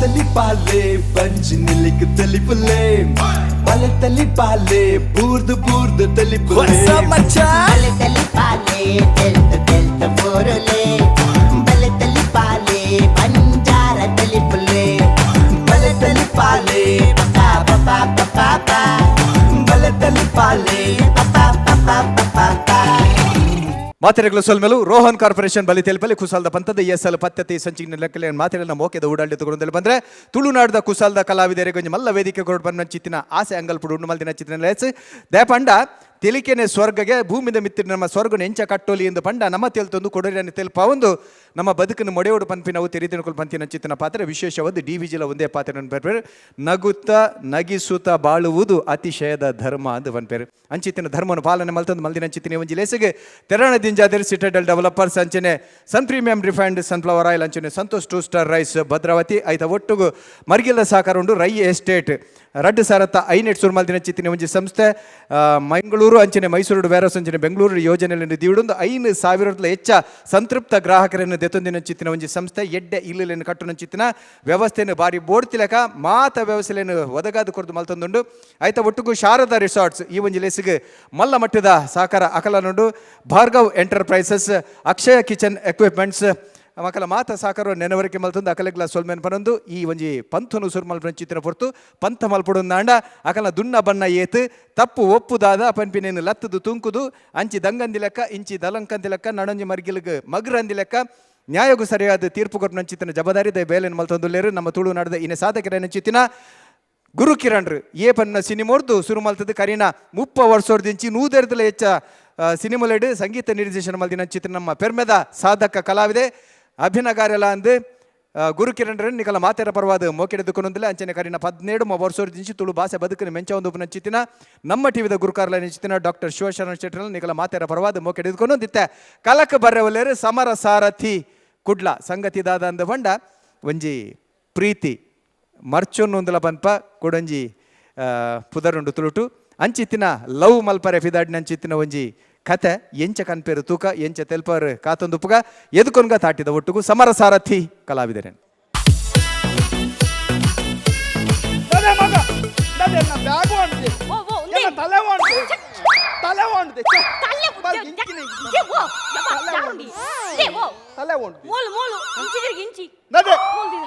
ತಲಿಪಾಲೆ ಬಂಜಿ ನಿಲಿಕ್ ತಲಿಪುಲೆ ಬಲೆ ತಲಿಪಾಲೆ ಬೂರ್ದು ಬೂರ್ದು ತಲಿಪುಲೆ ಬಲೆ ತಲಿಪಾಲೆ ತೆಲ್ತ ತೆಲ್ತ ಬೋರುಲೆ ಬಲೆ ತಲಿಪಾಲೆ ಬಂಜಾರ ತಲಿಪುಲೆ ಬಲೆ ತಲಿಪಾಲೆ ಪಾ ಪಾ ಪಾ ಪಾ ಪಾ ಬಲೆ ತಲಿಪಾಲೆ ಪಾ ಪಾ ಪಾ ಪಾ ಪಾ. ಮಾತೆರೆಗಳ ಸೊಲ್ಮೆಲು ರೋಹನ್ ಕಾರ್ಪೊರೇಷನ್ ಬಲಿ ತೆಲುಪಲ್ಲಿ ಕುಸಾಲ್ದ ಪಂತದ ಎಸ್ ಎಲ್ ಪತ್ತತಿ ಸಂಚಿನ ಲೆಕ್ಕಲೆ ಮಾತೆರೆಲ್ಲ ಮೋಕೆದ ಓಡಾಡಿ ತಗೊಂಡು ಬಂದ್ರೆ ತುಳುನಾಡದ ಕುಸಾಲ್ದ ಕಲಾವಿದರಿಗೆ ಕೊಂಚ ಮಲ್ಲ ವೇದಿಕೆ ಕೊರಡು ಬಂದ ಚಿತ್ತಿನ ಆಸೆ ಅಂಗಲ್ಪುಡು ಉಂಡು ಮಲ್ದಿನ ಚಿತ್ತಿನ ಲೇಸ್ ದೇಪಂಡ ತೆಲಿಕೆನೆ ಸ್ವರ್ಗಗೆ ಭೂಮಿದ ಮಿತ್ತಿನ ನಮ್ಮ ಸ್ವರ್ಗನ ಎಂಚ ಕಟ್ಟೋಲಿ ಎಂದು ಪಂಡ ನಮ್ಮ ತೆಲ್ತೊಂದು ಕೊಡರಿಯನ್ನು ತೆಲ್ಪ ಒಂದು ನಮ್ಮ ಬದುಕಿನ ಮೊಡೆಯೋಡು ಪಂಪಿನವು ತೆರಿದಿನಕುಲು ಪಂತಿನ ಚಿತ್ತಿನ ಪಾತ್ರೆ ವಿಶೇಷವಾದ ಡಿ ವಿಜಿಲ ಒಂದೇ ಪಾತ್ರೆ ಪೇರು ನಗುತ್ತ ನಗಿಸುತ್ತ ಬಾಳುವುದು ಅತಿಶಯದ ಧರ್ಮ ಅಂದು ಪನ್ಪೇರು ಅಂಚಿತ್ತಿನ ಧರ್ಮವನ್ನು ಪಾಲನೆ ಮಲ್ತಂದು ಮಲ್ದಿನ ಅಂಚಿತ್ತಿನ ಒಂಜಿ ಲೇಸಿಗೆ ತೆರಣ ದಿಂಜಾದಿರ್ ಸಿಟಡೆಲ್ ಡೆವಲಪರ್ಸ್ ಅಂಚನೆ Sun premium refined sunflower oil ಅಂಚನೆ Santosh two star rice Bhadravati ಐತ ಒಟ್ಟುಗು ಮರ್ಗಿಲ್ದ ಸಹಕಾರ ಉಂಡು ರೈ ಎಸ್ಟೇಟ್ ರಡ್ಡು ಸಾರತ್ತ ಐನೆಟ್ ಸುರ್ಮಲ್ದಿನ ಚಿತ್ತಿನ ಒಂಜಿ ಸಂಸ್ಥೆ ಮಂಗಳೂರು ಅಂಚನೆ ಮೈಸೂರು ವೇರಸ್ ಅಂಚನೆ ಬೆಂಗಳೂರು ಯೋಜನೆಯನ್ನು ದಿವಿಡೊಂದು 5,000 ಹೆಚ್ಚ ಸಂತೃಪ್ತ ಗ್ರಾಹಕರನ್ನು ದೆತ್ತೊಂದಿನ ಚಿತ್ತಿನ ಒಂಜಿ ಸಂಸ್ಥೆ ಎಡ್ಡೆ ಇಲ್ಲುಲೆನ್ ಕಟ್ಟುನ ಚಿತ್ತಿನ ವ್ಯವಸ್ಥೆಯನ್ನು ಬಾರಿ ಬೋಡ್ತಿಲಕ ಮಾತ ವ್ಯವಸ್ಥೆಯನ್ನು ಒದಗಾದ ಕೊರದು ಮಲ್ತೊಂದುಂಡು ಆಯ್ತ ಒಟ್ಟುಗು ಶಾರದಾ ರಿಸಾರ್ಟ್ಸ್ ಈ ಒಂಜಿ ಲೇಸಿಗೆ ಮಲ್ಲ ಮಟ್ಟದ ಸಹಕಾರ ಅಕಲನುಂಡು Bhargav enterprises Akshaya kitchen equipments ಮಕ್ಕಳ ಮಾತ ಸಾಕರು ನೆನವರಿಕೆ ಮಲ್ತೊಂದು ಅಕಲೆಗ್ಲ ಸೊಲ್ಮೆನ್ ಪನೊಂದು ಈ ಒಂಜಿ ಪಂಥನು ಸುರ್ಮಲ್ ಚಿತ್ರ ಪೊರ್ತು ಪಂಥ ಮಲ್ಪಡು ನಾಂಡ ಅಕಲ ದುನ್ನ ಬಣ್ಣ ಏತ್ ತಪ್ಪು ಒಪ್ಪುದಾದ ಪನ್ಪಿನೇನು ಲತ್ತದು ತುಂಕುದು ಅಂಚಿ ದಂಗಂದಿ ಲೆಕ್ಕ ಇಂಚಿ ದಲಂಕಂದಿ ಲೆಕ್ಕ ನಡಂಜಿ ಮರ್ಗಿಲ್ಗ್ ಮಗ್ರಂದಿ ಲೆಕ್ಕ ನ್ಯಾಯಗೂ ಸರಿಯಾದ ತೀರ್ಪು ಕೊಟ್ಟು ನಂಚಿತ್ತಿನ ಜವಾಬ್ದಾರಿ the ಬೇಲೆನ್ ಮಲ್ತೊಂದುಲ್ಲೇರು ನಮ್ಮ ತುಳುನಾಡದ ಇನ್ನು ಸಾಧಕರ ನಂಚಿತ್ತಿನ ಗುರು ಕಿರಣ್ರು ಏ ಪನ್ನ ಸಿನಿಮೋರ್ದು ಸುರು ಮಲ್ತದ್ದು ಕರೀನ 30 ವರ್ಷೋರ್ದಿಂಚಿ ನೂದೆರ್ದಲ ಹೆಚ್ಚ ಸಿನಿಮೊಲೆಡ್ ಸಂಗೀತ ನಿರ್ದೇಶನ ಮಲ್ದಿನ ಚಿತ್ರ ನಮ್ಮ ಪೆರ್ಮೆದ ಸಾಧಕ ಕಲಾವಿದೆ ಅಭಿನಗಾರೆಲ ಅಂದು ಗುರು ಕಿರಣ್ ನಿಕಲ ಮಾತೆರ ಪರವಾದ ಮೋಕೆಡೆ ದುಕೊನೊಂದಿಲ್ಲ ಅಂಚನೆ ಕರೀನ 17 ವರ್ಷೋರ್ದಿಂಚಿ ತುಳು ಭಾಷೆ ಬದುಕಿನ ಮೆಂಚ ಒಂದು ಚಿತ್ತಿನ ನಮ್ಮ ಟಿವಿದ ಗುರುಕಾರ್ಲ ಚಿತ್ತಿನ ಡಾಕ್ಟರ್ ಶಿವಶರಣ ಶೆಟ್ಟರ್ ನಿಕಲ ಮಾತೆರ ಪರವಾದ ಮೋಕೆಡೆ ದುಕೊನೊಂದಿತ್ತೆ ಕಲಕ ಬರ್ರೆವಲ್ಲೇರು ಸಮರ ಸಾರಥಿ ಕುಡ್ಲ ಸಂಗತಿ ದಾದ ಅಂದ ಬಂಡ ಒಂಜಿ ಪ್ರೀತಿ ಮರ್ಚೊನ್ನೊಂದುಲ ಪನ್ಪ ಕೊಡೊಂಜಿ ಪುದರುಂಡು ತುಳುಟು ಅಂಚಿತ್ತಿನ ಲವ್ ಮಲ್ಪರೆ ಫಿದಾಡಿನ ಅಂಚಿತ್ತಿನ ಒಂಜಿ ಕತೆ ಎಂಚ ಕನ್ಪೇರು ತೂಕ ಎಂಚ ತೆಲ್ಪರು ಕಾತೊಂದುಪ್ಪುಗ ಎದುಕೊನ್ಗ ತಾಟಿದ ಒಟ್ಟುಗು ಸಮರ ಸಾರಥಿ ಕಲಾವಿದರೇನು. ತಲೆ ಮಗ ತಲೆ ನನ್ನ ಬ್ಯಾಗ್ ಹೊಂಟಿದೆ. ಓ, ಓ, ಉಂದೆ. ಎಲ್ಲ ತಲೆ ಹೊಂಟಿದೆ. ತಲೆ ಹೊಂಟಿದೆ. ಛೆ. ತಲ್ಲೆ ಬರ್ ಇಂಚಿನ ಇಂಚಿನ. ಛೆ, ಓ, ಯವ್ವ, ತಲೆ ಜಾರುಂಡಿ. ಹೊಂಟಿದೆ. ಛೆ, ಓ. ತಲೆ ಹೊಂಟಿದೆ. ಮೋಲು ಮೋಲು ಇಂಚಿ ತಿರುಗಿ ಇಂಚಿ ನಡೆ. ಮೋಲ್ದಿದ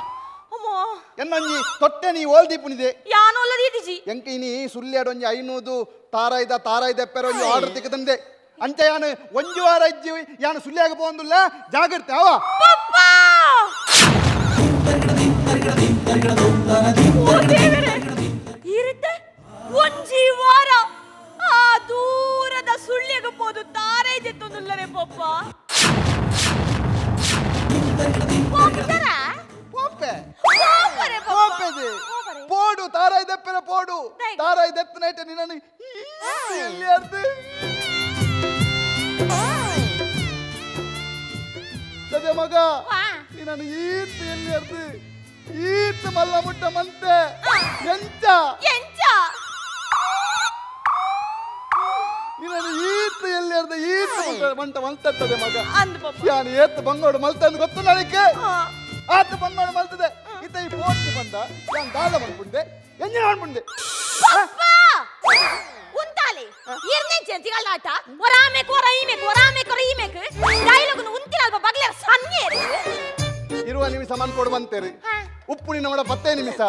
ಅಮ್ಮೋ. ಎನ್ನೊಂಜಿ ತೊಟ್ಟೆ ನೀ ಓಲ್ದೀಪುನಿದೆ. ಯಾನೋಲ್ಲ ದೀದಿಜಿ. ಎಂಕ ಇನಿ ಸುಳ್ಯಾಡ್ ಒಂಜಿ 500 ತಾರಾಯ್ದ ತಾರಾಯ್ದ ಎಪ್ಪೆರ ಒಂಜಿ ಆರ್ಡರ್ ತಿಕ್ಕದಂದೆ ಅಂಚ ಯಾನು ಒಂಜಿ ವಾರ ಇಜ್ಜಿ ಯಾನು ಸುಳ್ಯಾಗ ಪೋಂದುಲ್ಲ ಜಾಗ್ರತೆ ಅವ. ಪಪ್ಪ ಓ ದೇವರೇ, ಇರುತ್ತೆ ಒಂಜಿ ವಾರ ಆ ದೂರದ ಸುಳ್ಯಗ ಪೋದು ತಾರೆ ಜೆತ್ತೊಂದುಲ್ಲರೆ ಪಪ್ಪ ಹೋಗ್ತಾರಾ? ಪೋಪೆ ಹೋಗ್ಬಾರೆ ಪಪ್ಪ. ಪೋಪೆದೆ ಹೋಗ್ಬಾರೆ. ಪೋಡು ತಾರಾಯ್ದ ಎಪ್ಪೆರ ಪೋಡು. ದೈ. ತಾರಾಯ್ದ ಎತ್ತನೈಟ ನಿನ್ನನ್ನು ಎಲ್ಲಿ ಅರ್ಧ ಅದೇ ಮಗ. ವಾ. ನಿನ್ನನ್ನು ಈತ್ ಎಲ್ಲಿ ಅರ್ಧ ಈತ್ ಮಲ್ಲ ಮುಟ್ಟ ಮಂತೆ ಎಂಚ ಎಂಚ ನಿನ್ನನ್ನು ಈತ್ ಎಲ್ಲಿ ಅರ್ಧ ಈತ್ ಮಂಟ ಮಂಟ ಮಲ್ತತ್ತದೆ ಮಗ. ಅಂದ್ ಪಪ್ಪ. ಯಾನು ಏತ್ ಬಂಗೋಡು ಮಲ್ತಂದು ಗೊತ್ತು ನನಗೆ. ಆ. ಆತ ಬಂಗೋಡು ಮಲ್ತದೆ ಇತ್ತ ಈ ಪೋರ್ತಿ ಬಂದ ಯಾನ್ ದಾದ ಮನ್ಪುಂಡೆ ಎಂಜಿನ ಮನ್ಪುಂಡೆ. ಪಪ್ಪ ಉಂತಾಲೆ ಇರ್ನೆಂಚೆ ತಿಗಳಾಟ ಒರಾಮೆಕ್ ಒರ ಈಮೆಕ್ ಒರಾಮೆಕ್ ಒರ ಈಮೆಕ್ ಡೈಲಾಗ್ ಉಂತಿರಲ್ಪ ಬಗ್ಲೆರ ಸನ್ನಿಯರು. ಇರುವ ನಿಮಿಷ ಮನ್ಕೊಡು ಬಂತೇರಿ. ಹಾ. ಉಪ್ಪು ನಿನ್ನ ಮಾಡ ಪತ್ತೇ ನಿಮಿಷ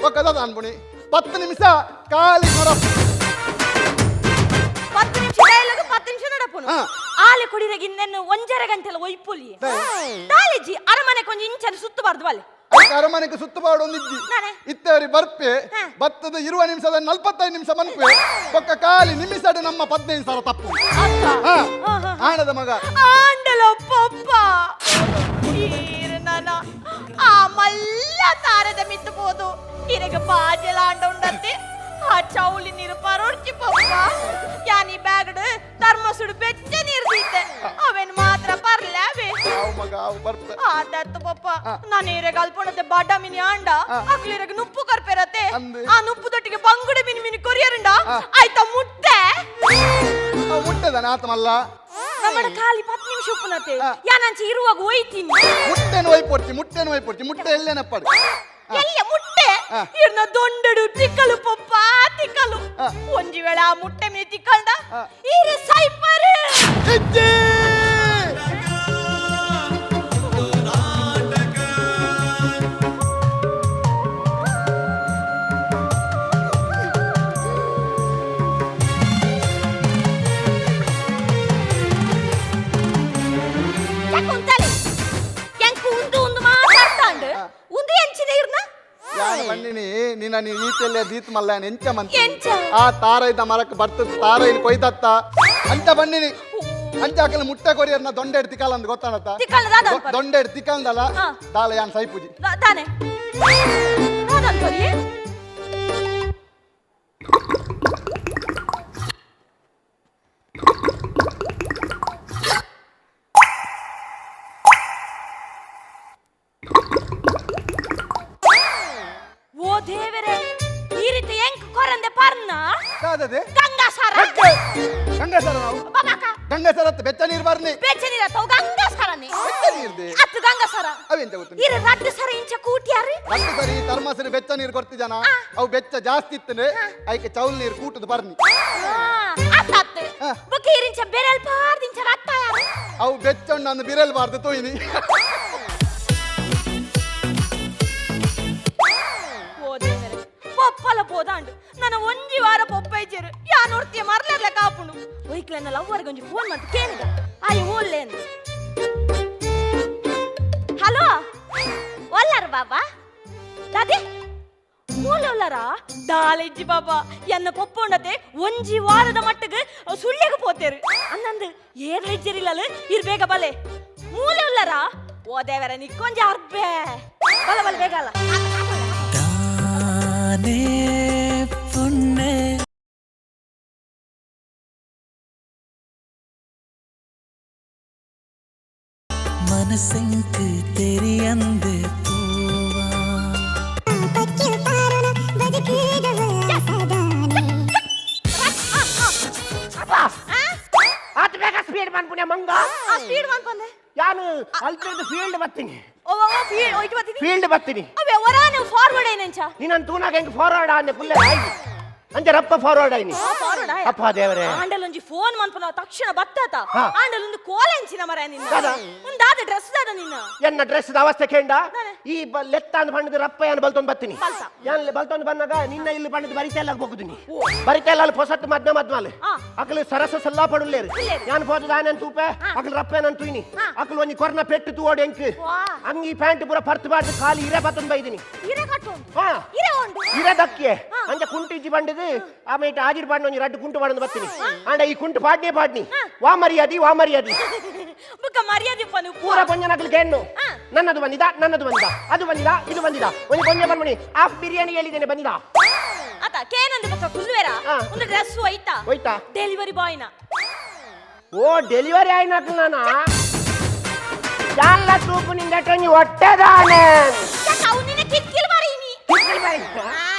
ಒಕ್ಕದ ಅನ್ಪುಣಿ 10 ನಿಮಿಷ ಖಾಲಿ ಕೊರ. 10 ನಿಮಿಷ ಡೈಲಾಗ್ 10 ನಿಮಿಷ ನಡಪುನು. ಹಾ. ಆಲೆ ಕೊಡಿರಗಿ ಇನ್ನೆನ್ನು ಒಂಜರೆ ಗಂಟೆಲ ಒಯ್ಪುಲಿ ತಾಲೆಜಿ ಅರಮನೆ ಕೊಂಚ ಇಂಚನ ಸುತ್ತಬಾರ್ದು ಅಲ್ಲೆ. ಅದಕ್ಕೆ ಅರಮನೆಗೆ ಸುತ್ತುಪಾಡು ಒಂದಿಜ್ಜಿ. ನಾನೆ? ಇತ್ತವರಿ ಬರ್ಪೆ. ಹಾ. ಬತ್ತದ ಇರುವ ನಿಮಿಷದ 45 ನಿಮಿಷ ಮನ್ಪೆ ಬೊಕ್ಕ ಖಾಲಿ ನಿಮಿಷ ನಮ್ಮ 15,000 ತಪ್ಪು. ಅಕ್ಕ. ಹಾ. ಹಾ, ಹಾ. ಆಣದ ಮಗ. ಆಂಡಲ ಪಪ್ಪ ಈರ್ ನನ ಆ ಮಲ್ಲ ತಾರದ ಮಿತ್ತು ಪೋದು ಇರಗ ಬಾಜೆಲ ಆಂಡ ಉಂಡತ್ತೆ ಆ ಚೌಲಿ ನೀರು ಪರೋಡ್ಚಿ ಪಪ್ಪ ಯಾನಿ ಬ್ಯಾಗಡ್ ಥರ್ಮಸುಡು ಬೆಚ್ಚ ನೀರು ದೀತೆ ಅವೇನ್ ಮಾತ್ರ ಪರ್ಲಾವೆ. ಆವು ಮಗ ಆವು ಬರ್ಪೆ. ಆದತ್ತು ಪಪ್ಪ ನಾನು ಇರಗ ಅಲ್ಪಣತೆ ಬಾಡ ಮಿನಿ ಆಂಡ ಅಕ್ಲಿರಗ ನುಪ್ಪು ಕರ್ಪೆರತೆ. ಅಂದ್. ಆ ನುಪ್ಪು ದೊಟ್ಟಿಗೆ ಬಂಗುಡೆ ಮಿನಿ ಮಿನಿ ಕೊರಿಯರುಂಡ ಆಯ್ತಾ ಮುಟ್ಟೆ. ಅವು ಮುಟ್ಟದ ಆತಮಲ್ಲ. ನಮ್ಮಡ ಖಾಲಿ 10 ನಿಮಿಷ ಉಪ್ಪುನತೆ. ಆ. ಯಾನಂಚೆ ಇರುವಾಗ ಒಯ್ತೀನಿ. ಮುಟ್ಟೆನು ಒಯ್ಪೊಡ್ಚಿ ಮುಟ್ಟೆನು ಒಯ್ಪೊಡ್ಚಿ ಮುಟ್ಟೆ ಎಲ್ಲೇನಪ್ಪಾಡು. ಬನ್ನಿನಿ ನಿನ್ನ ನೀ ಈತೆಲ್ಲ ದೀತ್ ಮಲ್ಲ ಎಂಚ ಮಂತ ಎಂಚ? ಆ ತಾರೈದ ಮರಕ್ ಬರ್ತದ ತಾರೈನ್ ಕೊಯ್ದತ್ತ ಅಂಚ ಬನ್ನಿನಿ ಅಂಚ ಅಕಲ ಮುಟ್ಟೆ ಕೊರಿಯರ್ನ ದೊಂಡೆಡ್ ತಿಕಾಲ ಅಂದ್ ಗೊತ್ತಾನತ್ತ? ತಿಕ್ಕಲ್ದ ದಾದ ಅನ್ಪರ್? ದೊಂಡೆಡ್ ತಿಕ್ಕಲ್ದಲ್ಲ. ದಾಲ ಯಾನ್ ಸೈಪುಜಿ. ದಾನೆ ದಾದ ಅನ್ಪರಿ? ಓ ದೇವರೇ, ಈ ರೀತಿ ಎಂಕ್ ಕೊರಂದೆ ಪರ್ನ? ದಾದದೆ? ಗಂಗಾಸಾರ. ಗಂಗಾಸರ ನಾವು. ಬಾಬಾಕ. ಗಂಗಾಸರ ಅತ್ತ, ಬೆಚ್ಚ ನೀರ್ ಬರ್ನಿ. ಬೆಚ್ಚ ನೀರ ತೋ ಗಂಗಾಸರನೆ. ಬೆಚ್ಚ ನೀರ್ದೆ? ಅತ್ತು ಗಂಗಾಸರ. ಅವೆಂತ ಗೊತ್ತು? ಇರು ರಡ್ಡು ಸರ ಇಂಚ ಕೂಟ್ಯಾರು. ಮತ್ತೆ ಸರಿ ಥರ್ಮಸ್ರಿ ಬೆಚ್ಚ ನೀರು ಕೊಡ್ತಿಜನ, ಅವು ಬೆಚ್ಚ ಜಾಸ್ತಿ ಇತ್ತನೆ, ಐಕೆ ಚೌಲ್ ನೀರು ಕೂಟದ ಬರ್ನಿ. ಅತ್ತತ್ತು. ಬೊಕ್ಕ ಇರಿಂಚ ಬೆರಲ್ ಪಾರ್ದಿಂಚ ರಕ್ತ ಯಾರು? ಅವು ಬೆಚ್ಚ ಉಂಡು ಬಿರಲ್ ಬಾರ್ದು ತೋಯ್ನಿ. ಓ ದೇವರೇ, ಪೊಪ್ಪಲ ಪೋದಾಂಡು ನನ್ನ ಒಂಜಿ ವಾರ ಪೊಪ್ಪ ಇಜ್ಜೆರು ಯಾನ್ ಒರ್ತಿಯ ಮರ್ಲರ್ಲ ಕಾಪುಂಡು. ಒಯ್ಕ್ಲೆನ ಲವ್ವರ್ಗೆ ಒಂಜಿ ಫೋನ್ ಮಂತ್ ಕೇಳಿದ ಆಯ್ ಓಲ್ಲೇನು. ಹಲೋ, ಒಲ್ಲಾರ ಬಾಬಾ? ದಾದೆ ಮೂಲ ಒಲ್ಲಾರ? ದಾಲೆಜ್ಜಿ ಬಾಬಾ, ಎನ್ನ ಪೊಪ್ಪ ಉಂಡತೆ, ಒಂಜಿ ವಾರದ ಮಟ್ಟಿಗೆ ಸುಳ್ಳೆಗೆ ಪೋತೇರು ಅನ್ನಂದು ಏರ್ ಹೆಜ್ಜರಿಲ್ಲಲ್ಲ, ಇರ್ ಬೇಗ ಬಲೆ. ಮೂಲೆ ಉಲ್ಲರ? ಓ ದೇವರ, ನಿಕ್ಕೊಂಜಿ ಅರ್ಬೆ ಬಲ ಬಲ ಬೇಗ ಅಲ್ಲ. தானே பொண்ணு. மனசெங்கு தெரியந்து போவா. ಆತ ಬೇಗ ಸ್ಪೀಡ್ ಬಂದ್ಪುಣ್ಯ ಮಂಗ. ಆ ಸ್ಪೀಡ್ ಬಂದ್ಕೊಂಡೆ. ಯಾನು ಅಲ್ಪಿರ್ದು ಫೀಲ್ಡ್ ಬರ್ತೀನಿ. ಓ ಓ ಫೀಲ್ಡ್ ಒಯ್ಟ್ ಬರ್ತೀನಿ. ಫೀಲ್ಡ್ ಬರ್ತೀನಿ. ಅವೇ ಒರಾನೆ ಫಾರ್ವರ್ಡ್ ಏನಂಚ? ನೀನನ್ ತೂನಾಗ ಹೆಂಗ್ ಫಾರ್ವರ್ಡ್ ಆನೆ ಫುಲ್ ಆಯ್ತು ಅಂಚೆ ರಪ್ಪ ಫಾರ್ವರ್ಡ್ ಆಯ್ನಿ. ಫಾರ್ವರ್ಡ್. ಅಪ್ಪ ದೇವರೇ. ಆಂಡಲ್ ಒಂಜಿ ಫೋನ್ ಮನ್ಪುನ ತಕ್ಷಣ ಬತ್ತಾತ. ಆಂಡಲ್ ಒಂದು ಕೋಲೆಂಚಿನ ಮರ ನಿನ್ನ. ದಾದ? ಒಂದಾದ ಡ್ರೆಸ್ ದಾದ ನಿನ್ನ? ಎನ್ನ ಡ್ರೆಸ್ ಅವಸ್ಥೆ ಕೇಂಡ. ದಾನೆ? ಈ ಲೆತ್ತ ಅಂದ್ ಬಣ್ಣದ ರಪ್ಪ ಯಾನ್ ಬಲ್ತೊಂದು ಬರ್ತೀನಿ. ಬಲ್ತ. ಯಾನ್ ಬಲ್ತೊಂದು ಬಂದಾಗ ನಿನ್ನ ಇಲ್ಲಿ ಬಣ್ಣದ ಬರಿತಾ ಎಲ್ಲ ಹೋಗುದಿನಿ ಬರಿತಾ ಎಲ್ಲ ಅಲ್ಲಿ ಪೊಸತ್ತು ಮದ್ನ ಮದ್ಮಾಲೆ. ಅಕಲು ಸರಸ ಸಲ್ಲಾ ಪಡುಲ್ಲೇರು. ಉಲ್ಲೇರು. ಯಾನ್ ಪೋದ ದಾನನ್ ತೂಪೆ ಅಕಲು ರಪ್ಪ ನನ್ ತೂಯಿನಿ. ಅಕಲು ಒಂಜಿ ಕೊರ್ನ ಪೆಟ್ಟು ತೂವೋಡು ಎಂಕ್. ಅಂಗಿ ಪ್ಯಾಂಟ್ ಪೂರ ಪರ್ತು ಬಾರ್ದು ಖಾಲಿ ಇರೆ ಬತ್ತೊಂದು ಬೈದಿನಿ. ಇರೆ ಕಟ್ಟೊಂದು? ಇರೆ ಉಂಡು. ಇರೆ ದಕ್ಕೆ ಅಂಚ ಕುಂಟು ಇಜ್ಜಿ ಬಂಡದು ಆಮೇಲೆ ಆಜಿರ್ ಬಾಂಡ್ ಒಂಜಿ ರಡ್ಡು ಕುಂಟು ಬಾಂಡ್ ಬರ್ತೀನಿ. ಆಂಡ ಈ ಕುಂಟು ಪಾಡ್ನೇ ಪಾಡ್ನಿ, ವಾ ಮರ್ಯಾದಿ ವಾ ಮರ್ಯಾದಿ. ಬುಕ್ಕ ಮರ್ಯಾದೆ ಪನು. ಪೂರ ಕೊಂಜ ನಕಲು ಕೇಣ್ಣು. ನನ್ನದು ಬಂದಿದ, ನನ್ನದು ಬಂದಿದ, ಅದು ಬಂದಿದ, ಇದು ಬಂದಿದ, ಒಂದು ಕೊಂಜ ಬಂದ್ಮಣಿ ಆಫ್ ಬಿರಿಯಾನಿ ಹೇಳಿದ್ದೇನೆ ಬಂದಿದ. ಆತ ಕೇನಂದು ಬೊಕ್ಕ ಕುಲ್ಲುವೆರ? ಒಂದು ಡ್ರೆಸ್ ಹೋಯ್ತಾ? ಹೋಯ್ತಾ? ಡೆಲಿವರಿ ಬಾಯ್ನ. ಓ, ಡೆಲಿವರಿ ಆಯ್ನಾಕ್ಲು ನಾನ ಜಾಲ ತೂಪು ನಿಂದ ಟೊಂಜಿ ಹೊಟ್ಟೆದಾನೆ. ಅವನಿನ ಕಿತ್ಕಿಲ್ ಮಾರೀನಿ. ಕಿತ್ಕಿಲ್ ಬಾರಿ.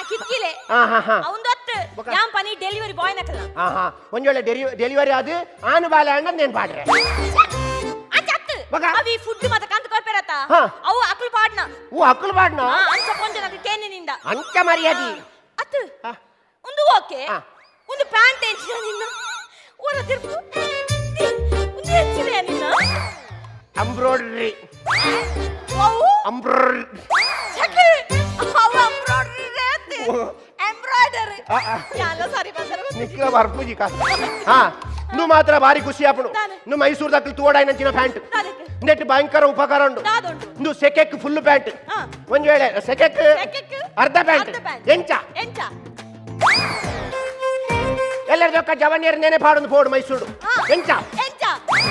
ಕಿತ್ಕಿಲೆ. ಹಾ ಹಾ ಹಾ ಅವಂದು ಅತ್ತು. ಯಾನ್ ಪನಿ ಡೆಲಿವರಿ ಬಾಯ್ ನಕಲ. ಹಾ ಹಾ ಒಂಜಿ ವೇಳೆ ಡೆಲಿವರಿ ಅದು ಆನು ಬಾಲೆ ಅಣ್ಣ ನೇನ್ ಪಾಡ್ರೆ. ಅಂಚ ಅತ್ತು. ಬೊಕ? ಅವಿ ಫುಡ್ ಮತ ಕಂತ ಕೊರ್ಪೆರತ. ಅವು ಅಕ್ಲು ಪಾಡ್ನ. ಓ, ಅಕ್ಕಲು ಪಾಡ್ನ. ಅಂಚ ಪೊಂಜ ನಕಲು ಕೇನಿನಿಂದ. ಅಂಚ ಮರ್ಯಾದಿ. ಅತ್ತು. ಒಂದು ಓಕೆ. ಒಂದು ಪ್ಯಾಂಟ್ ಎಂಚಿನ ನಿನ್ನ? ಓರ ತಿರ್ಪು ಒಂದು ಹೆಚ್ಚಿನ ನಿನ್ನ? ಎಂಬ್ರಾಯ್ಡ್ರಿ. ಅವು? ಎಂಬ್ರಾಯ್ಡ್ರಿ. ಚಕ್ಕೆ ಅವು ಎಂಬ್ರಾಯ್ಡ್ರಿ ರೇತಿ ಎಂಬ್ರಾಯ್ಡರಿ ಯಾಲ ಸಾರಿ ಬಂದರ. ನಿಕ್ಲ ಬರ್ಪುಜಿ ಕಾ ಹಾ ನು ಮಾತ್ರ ಭಾರಿ ಖುಷಿ ಆಪುಂಡು. ದಾನೆ? ನು ಮೈಸೂರು ದಕ್ಕಲು ತೋಡಾಯ್ನಂಚಿನ ಪ್ಯಾಂಟ್. ದಾದಕ್ಕೆ? ನೆಟ್ ಭಯಂಕರ ಉಪಕಾರ ಉಂಡು. ದಾದುಂಡು? ನು ಸೆಕೆಕ್ ಫುಲ್ ಪ್ಯಾಂಟ್. ಒಂದ್ ವೇಳೆ ಸೆಕೆಕ್ ಸೆಕೆಕ್ ಅರ್ಧ ಪ್ಯಾಂಟ್. ಅರ್ಧ ಪ್ಯಾಂಟ್. ಎಂಚ? ಎಂಚ? ಎಲ್ಲರ ಜವನಿಯರ್ ನೇನೆ ಪಾಡೊಂದು ಪೋಡು ಮೈಸೂರು. ಎಂಚ? ಎಂಚ ಅತ್ತೆ?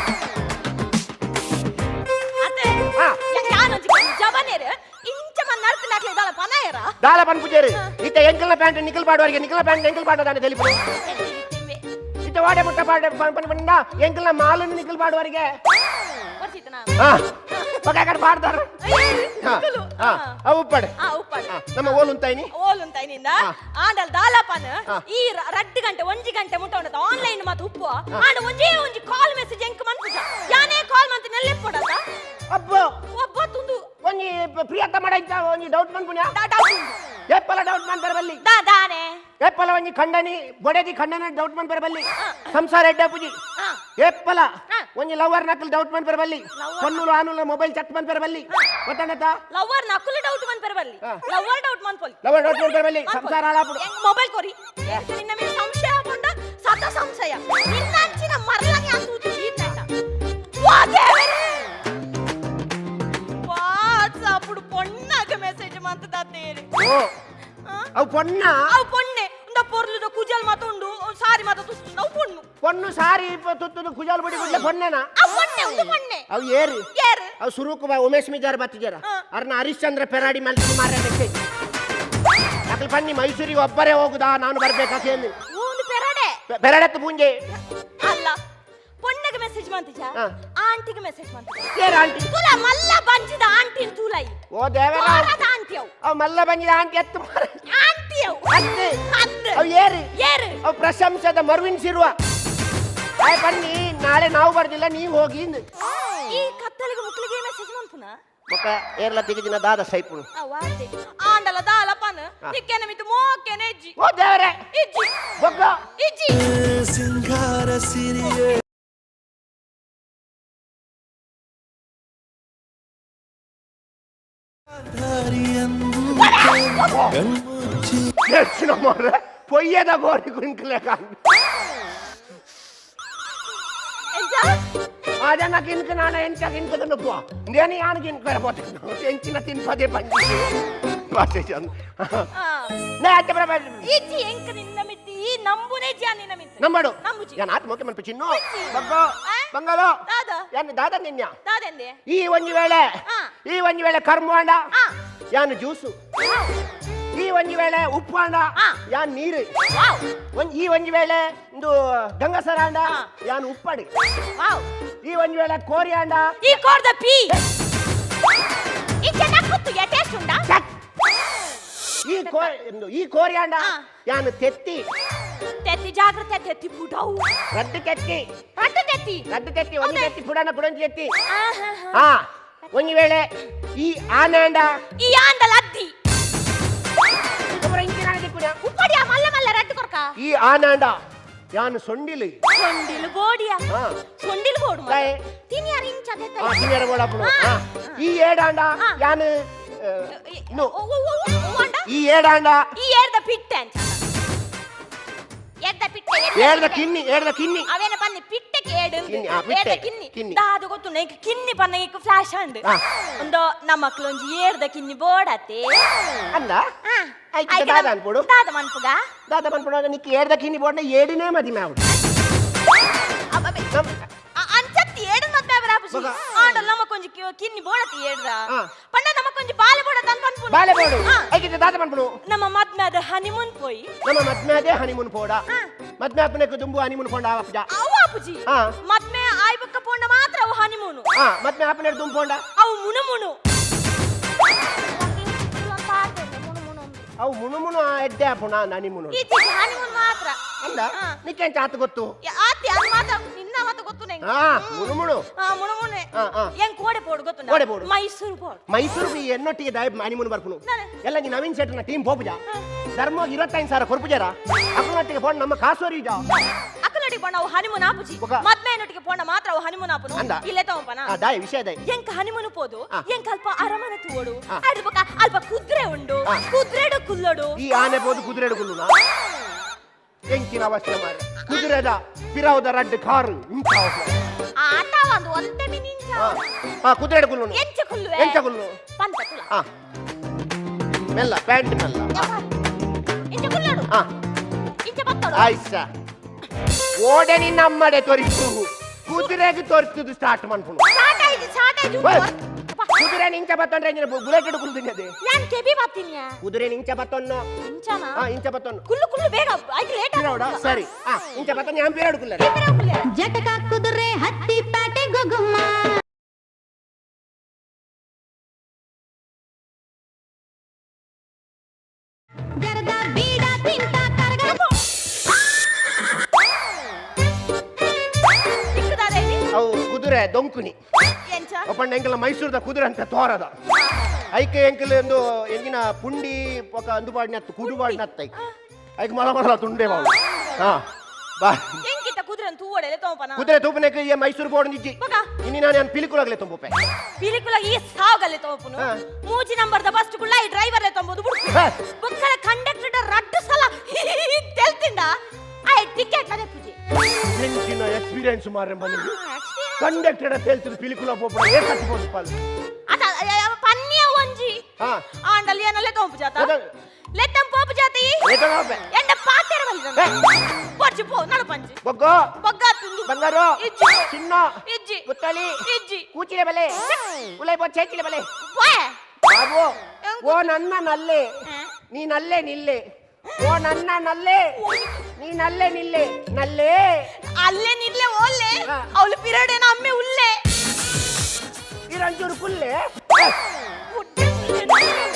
ಯಾನೊಂಜಿ ಜವನೇರು ಇಂಚ ಮನ್ನ ಅರ್ಥ ನಾಕ್ಲೆ ದಾಲ ಪನಾಯರ. ದಾಲ ಪನ್ಪುಜೇರು ಇತ್ತ ಎಂಕಲ್ನ ಪ್ಯಾಂಟ್ ನಿಖಲ್ ಪಾಡುವರಿಗೆ, ನಿಖಲ್ನ ಪ್ಯಾಂಟ್ ಎಂಕಲ್ ಪಾಡೋದಾನೆ తెలిಪು. ಇತ್ತ ವಾಡೆ ಮುಟ್ಟ ಪಾಡ ಪನ್ ಪಂಡ ಎಂಕಲ್ನ ಮಾಲನ್ನು ನಿಖಲ್ ಪಾಡುವರಿಗೆ. ಬರ್ಸಿತನಾ? ಪಕ್ಕ ಕಡೆ ಪಾಡ್ತಾರ. ಅವು ಉಪ್ಪಾಡು. ಉಪ್ಪಾಡು. ನಮ್ಮ ಓಲುಂತಾಯಿನಿ. ಓಲುಂತಾಯಿನಿಂದ ಆಂಡಲ್ ದಾಲಪನ ಈ ರಡ್ಡು ಗಂಟೆ ಒಂಜಿ ಗಂಟೆ ಮುಟ್ಟ ಉಂಡತ ಆನ್ಲೈನ್ ಮಾತ ಉಪ್ಪು. ಆಂಡ ಒಂಜೇ ಒಂಜಿ ಕಾಲ್ ಮೆಸೇಜ್ ಎಂಕ್ ಮನ್ಪುಜ. ಯಾನೇ ಕಾಲ್ ಮಂತ ನೆಲ್ಲೆಪ್ಪೊಡತ. ಅಬ್ಬೋ. ಒಬ್ಬ ತುಂದು. ಒಂಜಿ ಪ್ರಿಯತ್ತ ಮಾಡ ಇದ್ದ ಒಂಜಿ ಡೌಟ್ ಮನ್ಪುನ್ಯ. ಡೌಟ್ ಉಂಡು. ಏಪಲ ಡೌಟ್ ಮನ್ ಬರಬಲ್ಲಿ. ದಾನೆ? ಏಪಲ ಒಂಜಿ ಖಂಡನಿ ಬೊಡೆದಿ ಖಂಡನ ಡೌಟ್ ಮನ್ ಬರಬಲ್ಲಿ. ಸಂಸಾರ ಎಡ್ಡೆ ಪುಜಿ. ಏಪಲ ಒಂಜಿ ಲವರ್ ನಕಲ್ ಡೌಟ್ ಮನ್ ಬರಬಲ್ಲಿ. Lover. ಪೊನ್ನುಲು ಆನುಲ ಮೊಬೈಲ್ ಚಟ್ ಮನ್ ಬರಬಲ್ಲಿ. ಗೊತ್ತಂಡತ? ಲವರ್ ನಕುಲು ಡೌಟ್ ಮನ್ ಬರಬಲ್ಲಿ. ಲವರ್ ಡೌಟ್ ಮನ್ಪೊಲಿ. ಲವರ್ ಡೌಟ್ ಮನ್ ಬರಬಲ್ಲಿ. ಸಂಸಾರ ಹಾಳಾಪುಡು. ಎಂಗ್ ಮೊಬೈಲ್ ಕೊರಿ. ಎಂಕ್ ನಿನ್ನ ಮೇಲೆ ಸಂಶಯ ಪಂಡ ಸತ ಸಂಶಯ. ನಿನ್ನ ಅಂಚಿನ ಮರಲನಿ ಅಂತ ಊತು ಜೀತಂಡ. ವಾ ದೇವರೇ, ವಾಟ್ಸಾಪ್ ಪೊಣ್ಣಾಗ ಮೆಸೇಜ್. ಮಂತ ತತ್ತೇರಿ. ಓ, ಅವು ಪೊನ್ನ. ಅವು ಪೊಣ್ಣೆ ಉಂದ ಪೊರ್ಲುದ ಕುಜಲ್ ಮಾತ ಉಂಡು, ಸಾರಿ ಮಾತ ತುತ್ತು, ಅವು ಪೊಣ್ಣು. ಪೊಣ್ಣು ಸಾರಿ ತುತ್ತುದು ಕುಜಾಲ್ ಬಡಿ ಗುಡ್ಲೆ ಪೊನ್ನೆನಾ? ಅವು ಪೊಣ್ಣೆ, ಉಂದು ಪೊಣ್ಣೆ. ಅವು ಏರು? ಏರು? ಅವು ಸುರುಕು ಬಾ ಉಮೇಶ್ ಮಿಜಾರ್ ಬತ್ತಿಜಾರ. ಅರ್ನ ಹರಿಶ್ಚಂದ್ರ ಪೆರಾಡಿ ಮಲ್ತಿ ಮಾರ ಮೆಸೇಜ್ ಅಕಲ್ ಪನ್ನಿ ಮೈಸೂರಿಗೆ ಒಬ್ಬರೇ ಹೋಗುದಾ, ನಾನು ಬರ್ಬೇಕಾ ಕೇಳಿ. ಒಂದು ಪೆರಡೆ. ಪೆರಡತ್ತು ಪೂಂಜೆ. ಅಲ್ಲ, ಪೊಣ್ಣಗೆ ಮೆಸೇಜ್ ಮಂತಿಜ? ಆಂಟಿಗೆ ಮೆಸೇಜ್ ಮಂತಿಜ? ಏರು ಆಂಟಿ? ತುಲ ಮಲ್ಲ ಬಂಜಿದ ಆಂಟಿನ್ ತುಲೈ. ಓ ದೇವರ. ತೋರದ ಆಂಟಿ ಅವು. ಅವು ಮಲ್ಲ ಬಂಜಿದ ಆಂಟಿ ಎತ್ತು ಮಾರ. ಆಂಟಿ ಅವು. ಅತ್ತೆ. ಅಂದ್. ಅವು ಏರು? ಏರು? ಅವು ಪ್ರಶಂಸದ ಮರುವಿನ ಸಿರುವ ಆಯ್ ಬನ್ನಿ, ನಾಳೆ ನಾವು ಬರ್ದಿಲ್ಲ, ನೀವು ಹೋಗಿ ಇಂದು. ಈ ಕತ್ತಲಿಗೆ ಮುಕ್ಳಿಗೆ ಮೆಸೇಜ್ ಮನ್ಪುನ? ಬೊಕ್ಕ ಏರ್ಲ ತಿಗಿದಿನ ದಾದ ಸೈಪುನು? ಅವಾತೆ ಆಂಡಲ ದಾಲ ಪನ್ ನಿಕ್ಕೆನ ಮಿತ್ತು ಮೋಕೆನ ಇಜ್ಜಿ. ಓ ದೇವರೇ. ಇಜ್ಜಿ. ಬೊಕ್ಕ? ಇಜ್ಜಿ. ಸಿಂಗಾರ ಸಿರಿಯೇ ಧಾರಿಯಂದು ಕಣ್ಮುಚ್ಚಿ ಹೆಚ್ಚಿನ ಮಾರ್ರೆ ಪೊಯ್ಯದ ಗೋರಿ ಕುಂಕಲೆ. ಎಂಚ? ಅದನ್ನ ಕಿನ್ಕ ನಾನ ಎಂಚ ಕಿನ್ಕದ ನುಪ್ಪು నేను ಯಾನ್ ಕಿನ್ಕ పోతే ಎಂಚಿನ ತಿನ್ಪದೆ ಪಂಜಿ ಆ. ನೇ ಆಚೆ ಬರ ಬರ. ಇಜ್ಜಿ, ಎಂಕ ನಿನ್ನ ಮಿತ್ತಿ ಈ ನಂಬುನೇ ಜಿ ನಿನ್ನ ಮಿತ್ತಿ. ನಂಬಡು. ನಂಬುಜಿ. ಯಾನ್ ಆತ್ ಮೋಕೆ ಮನ್ಪು ಚಿನ್ನು. ಇಜ್ಜಿ. ಬಗ್ಗೋ. ಆ? ಬಂಗಾಲ. ದಾದ? ಯಾನ್ ದಾದ ನಿನ್ಯ? ದಾದೆಂದೆ? ಈ ಒಂಜಿ ವೇಳೆ ಈ ಒಂಜಿ ವೇಳೆ ಕರ್ಮಾಂಡ ಯಾನ್ ಜ್ಯೂಸು, ಈ ಒಂಜಿ ವೇಳೆ ಉಪ್ಪಾಂಡ ಯಾನ್ ನೀರು, ವಾವ್. ಈ ಒಂಜಿ ವೇಳೆ ಇಂದು ಗಂಗಸರಾಂಡ ಯಾನ್ ಉಪ್ಪಡಿ, ವಾವ್. ಈ ಒಂಜಿ ವೇಳೆ ಕೋರಿಯಾಂಡ ಈ ಕೋರ್ದ ಪಿ ಈ ಚೆನ್ನಾಗಿ ಕೂತು ಯಾ ಟೇಸ್ಟ್ ಉಂಡಾ? ಚಕ್. ಈ ಕೋ ಇಂದು ಈ ಕೋರಿಯಾಂಡ ಯಾನ್ ತೆತ್ತಿ. ತೆತ್ತಿ, ಜಾಗ್ರತೆ, ತೆತ್ತಿ ಬುಡವು. ರಡ್ಡು ತೆತ್ತಿ. ರಡ್ಡು ತೆತ್ತಿ. ರಡ್ಡು ತೆತ್ತಿ, ಒಂಜಿ ತೆತ್ತಿ ಪುಡಾನ ಪುಡಂಜಿ ತೆತ್ತಿ. ಆಹಾಹಾ. ಹಾ, ಒಂಜಿ ವೇಳೆ ಈ ಆನಾಂಡ ಈ ಆಂಡಲ ಅದ್ದಿ. ಒಬ್ಬರ ಇಂಚಿನ ದಿಕ್ಕುನ. ಉಪ್ಪಡಿಯ ಮಲ್ಲ ಮಲ್ಲ ರಡ್ಡು ಕೊರ್ಕ. ಈ ಆನಾಂಡ ಯಾನ್ ಸೊಂಡಿಲು. ಸೊಂಡಿಲು ಬೋಡಿಯ? ಸೊಂಡಿಲು ಬೋಡು. ದಾಯೆ? ತಿನಿಯರ್ ಇಂಚ. ಆ ತಿನಿಯರ ಬೋಡಪ್ಪುನು. ಈ ಏಡಾಂಡ ಯಾನ್ ನೋ. ಈ ಏಡಾಂಡ ಈ ಏರ್ದ ಪಿಟ್ಟೆ ಅಂಚ, ಎದ್ದ ಪಿಟ್ಟೆ. ಏಡ್ದ ಕಿನ್ನಿ, ಏಡ್ದ ಕಿನ್ನಿ. ಅವೇನ ಪನ್ನಿ ಪಿಟ್ಟೆ ಕೇಡು. ಕಿನ್ನಿ, ಆ, ಪಿಟ್ಟೆ. ಏರ್ದ ಕಿನ್ನಿ. ಕಿನ್ನಿ. ದಾದ ಗೊತ್ತು ನಂಗೆ ಕಿನ್ನಿ ಪನ್ನ ಫ್ಲಾಶ್ ಅಂಡ್ ಒಂದು ನಮ್ಮ ಮಕ್ಳು ಒಂಜಿ ಏರ್ದ ಕಿನ್ನಿ ಬೋಡತೆ. ಅಂದ ಐಕ್ ದಾದ ಅನ್ಪುಡು? ದಾದ ಮನ್ಪುಗ? ದಾದ ಮನ್ಪುಡು, ನಿಕ್ ಏಡ್ದ ಕಿನ್ನಿ ಬೋಡ್ನ ಏಡಿನೇ ಮದಿಮೆ ಆವಡು. ಅಂಚತ್ತಿ ಏಡು ಮದ್ಮೆ ಅವರ. ಬೊಕ? ಆಂಡಲ ನಮಕೊಂಜಿ ಕಿನ್ನಿ ಬೋಡತಿ ಏಡ್ದ. ಪಂಡ ನಮಕೊಂಜಿ ಬಾಲೆ ಬೋಡತ ಅಂತ ಪನ್ಪುನು. ಬಾಲೆ ಬೋಡು. ಐಕಿತ ದಾದ ಮನ್ಪುಡು? ನಮ್ಮ ಮದ್ಮೆ ಅದ ಹನಿಮೂನ್ ಪೋಯಿ. ನಮ್ಮ ಮದ್ಮೆ ಅದೇ ಹನಿಮೂನ್ ಪೋಡ? ಮದ್ಮೆ ಆಪುನೆಕ್ ದುಂಬು ಹನಿಮೂನ್ ಪೋಂಡ ಆವಪುಜ. ಅವು ಆಪುಜಿ. ಮದ್ಮೆ ಆಯ್ ಬೊಕ್ಕ ಪೋಂಡ ಮಾತ್ರ ಅವು ಹನಿಮೂನು. ಮದ್ಮೆ ಆಪುನೆಡ್ ದುಂಬು ಪೋಂಡ? ಅವು ಮುಣು ಮುಣು. ಅವು ಮುಣು ಮುಣು ಎಡ್ಡೆ ಆಪುಣ ಹನಿಮೂನ್. ಈಚೆ ಹನಿಮೂನ್ ಮಾತ್ರ. ಅಂದ? ನಿಕ್ಕೆಂಚ ಆತ ಗೊತ್ತು? ಆತಿ ಅದು ಮಾತ್ರ ನಿನ್ನ ಮಾತ ಗೊತ್ತು ನಂಗೆ. ಮುಣು ಮುಣು. ಮುಣು ಮುಣೆ. ಆ, ಆ. ಹೆಂಗ್ ಕೋಡೆ ಪೋಡು ಗೊತ್ತು? ಕೋಡೆ ಪೋಡು? ಮೈಸೂರು ಪೋಡು. ಮೈಸೂರು ಎನ್ನೊಟ್ಟಿಗೆ ದಾಯ ಹನಿಮೂನ್ ಬರ್ಪುನು? ನಾನೆ. ಎಲ್ಲ ನೀ ನವೀನ್ ಶೆಟ್ಟರ್ನ ಟೀಮ್ ಪೋಪುಜ ಧರ್ಮವಾಗಿ 25,000 ಕೊರ್ಪುಜಾರ ಅಕ್ಕನೊಟ್ಟಿಗೆ ಫೋನ್ ನಮ್ಮ ಕಾಸೋರಿ ಜಾ. ಅಕ್ಕನೊಟ್ಟಿಗೆ ಪೋಂಡ ಅವು ಹನಿಮೂನ್ ಆಪುಜಿ. ಬೊಕ? ಮದ್ಮೆನೊಟ್ಟಿಗೆ ಪೋಂಡ ಮಾತ್ರ ಅವು ಹನಿಮೂನ್ ಆಪುನು. ಅಂದ? ಇಲ್ಲೇ ತಗೊಂಪನ. ದಾಯ ವಿಷಯ ದಾಯ? ಎಂಕ ಹನಿಮೂನ್ ಪೋದು ಎಂಕ ಅಲ್ಪ ಅರಮನೆ ತೂವಡು. ಅದ್ರ ಬೊಕ ಅಲ್ಪ ಕುದ್ರೆ ಉಂಡು. ಕುದ್ರೆಡು ಕುಲ್ಲೋಡು. ಈ ಆನೆ ಪೋದು ಕುದುರೆ ಕುಲ್ಲುನ ಎಂಕಿನ ಅವಶ್ಯ ಮಾರೆ ಕುದುರೆದ ಪಿರಾವುದ ರಡ್ಡು ಕಾರು ಇಂಚ ಅವಶ್ಯ. ಆಟ ಒಂದು ಒಂತೆ ಮಿನಿಂಚ. ಕುದುರೆಡು ಕುಲ್ಲುನು. ಎಂಚ ಕುಲ್ಲುವೆ? ಎಂಚ ಕುಲ್ಲು? ಪಂತ ಕುಲ. ಮೆಲ್ಲ, ಪ್ಯಾಂಟ್ ಮೆಲ್ಲ. ಇಂಚ ಕುಲ್ಲೋಡು. ಇಂಚ ಬತ್ತೋಡು. ಆಯ್ಸ ಓಡೆ ನಿನ್ನ ಅಮ್ಮಡೆ ತೋರಿಸು, ಕುದುರೆಗೆ ತೋರಿಸುದು ಸ್ಟಾರ್ಟ್ ಮನ್ಪುನು. ಸ್ಟಾರ್ಟ್ ಆಯ್ತು, ಸ್ಟಾರ್ಟ್ ಆಯ್ತು. ಓಯ್. ಕುದುರೆ ನಿಂಚ ಬತ್ತೊಂಡ್ರೆ ಇಂಜಿನ ಬುಲೆಟ್ ಕುಲ್ದಿನಿ ಅದೇ. ಯಾನ್ ಕೆಬಿ ಬತ್ತೀನಿ. ಕುದುರೆ ನಿಂಚ ಬತ್ತೊನ್ನು. ಇಂಚನಾ? ಇಂಚ ಬತ್ತೊನ್ನು. ಕುಲ್ಲು ಕುಲ್ಲು, ಬೇಗ ಐಕ್ ಲೇಟ್. ಪಿರಾವುಡ ಸರಿ. ಇಂಚ ಬತ್ತೊನ್ನು, ಯಾನ್ ಪಿರಾಡು ಕುಲ್ಲರೆ. ಜಟಕ ಕುದುರೆ ಹತ್ತಿ ಪ್ಯಾಟೆ ಗೊಗುಮ್ಮ. ಜರದ ಬೀಡ ತಿಂತ ಕರಗ. ಅವು ಕುದುರೆ ದೊಂಕುನಿ. ಎಂಚ? ಅಪ್ಪಣ್ಣ ಎಂಕಲ ಮೈಸೂರದ ಕುದುರೆ ಅಂತ ತೋರದ ಐಕೆ ಎಂಕಲ್ ಒಂದು ಎಂಗಿನ ಪುಂಡಿ ಪೊಕ ಅಂದು ಪಾಡಿನ ಕುಡು ಪಾಡಿನ ಐಕ್ ಐಕ್ ಮಲ ಮಲ ತುಂಡೆ ಬಾವು ಬಾ. ಎಂಕಿತ ಕುದುರೆ ತೂವಡೆಲೆ ತೋಪನ? ಕುದುರೆ ತೂಪನೆಕ್ ಈ ಮೈಸೂರು ಬೋರ್ಡ್ ನಿಜ್ಜಿ. ಬೊಕ? ಇನ್ನು ನಾನು ಪಿಲಿಕುಲಾಗ್ಲೆ ತುಂಬುಪೆ. ಪಿಲಿಕುಲ ಈ ಸಾವಗಲ್ಲೆ ತೋಪುನು. ಮೂಜಿ ನಂಬರ್ದ ಬಸ್ ಕುಳ್ಳ ಈ ಡ್ರೈವರ್ಲೆ ತೊಂಬುದು ಬುಡ್ಕು. ಬೊಕ್ಕಲ ಕಂಡಕ್ಟರ್ ರಡ್ಡು ಸಲ ತೆಲ್ತಿಂಡ ಆಯ್ ಟಿಕೆಟ್ ಲದೆ ಪೂಜೆ. ಎಂಚಿನ ಎಕ್ಸ್ಪೀರಿಯನ್ಸ್ ಮಾರ್ರೆ ಬಂದು ಕಂಡಕ್ಟರ್ ತೇಲ್ತದ ಪಿಲಿಕುಲ ಪೋಪುನ ಏರ್ ಕಟ್ಟಿಬೋದು ಪಾಲ್. ಅತ ಪನ್ನಿಯ ಒಂಜಿ. ಆಂಡಲ್ ಅಳಿಯನಲ್ಲೇ ತೋಂಪು ಜಾತ. ಅದ- ಲೆತ್ತಂ ಪೋಪು ಜಾತಿ. ಲೆತ್ತಂ ಪೋಪೆ. ಎಂಡ ಪಾತೆರ ಬಲ್ಲಿದ. ಪೊರ್ಚು ಪೋ ನಡಪಂಚಿ. ಬೊಗ್ಗು. ಬೊಗ್ಗಾತುಂದು. ಬಂಗಾರು. ಇಜ್ಜಿ. ಚಿನ್ನ. ಇಜ್ಜಿ. ಪುತ್ತಳಿ. ಇಜ್ಜಿ. ಕೂಚಿಲೆ ಬಲೆ. ಉಲೈ ಬೊ ಚೇಚಿಲೆ ಬಲೆ. ಪೋಯೆ. ಬಾಬು. ಎಂಕು? ಓ ನನ್ನ ನಲ್ಲೆ. ಹ? ನೀನಲ್ಲೇ ನಿಲ್ಲೆ. ಓ ನನ್ನ ನಲ್ಲೆ, ನೀನಲ್ಲೇ ನಿಲ್ಲೆ ನಲ್ಲೇ. ಅಲ್ಲೇ ನಿಲ್ಲೆ ಓಲ್ಲೆ. ಹಾ. ಅವಳು ಪಿರಡ್ ಏನ ಅಮ್ಮೆ ಉಲ್ಲೆ. ಇರಂಚೂರು ಕುಲ್ಲೆ.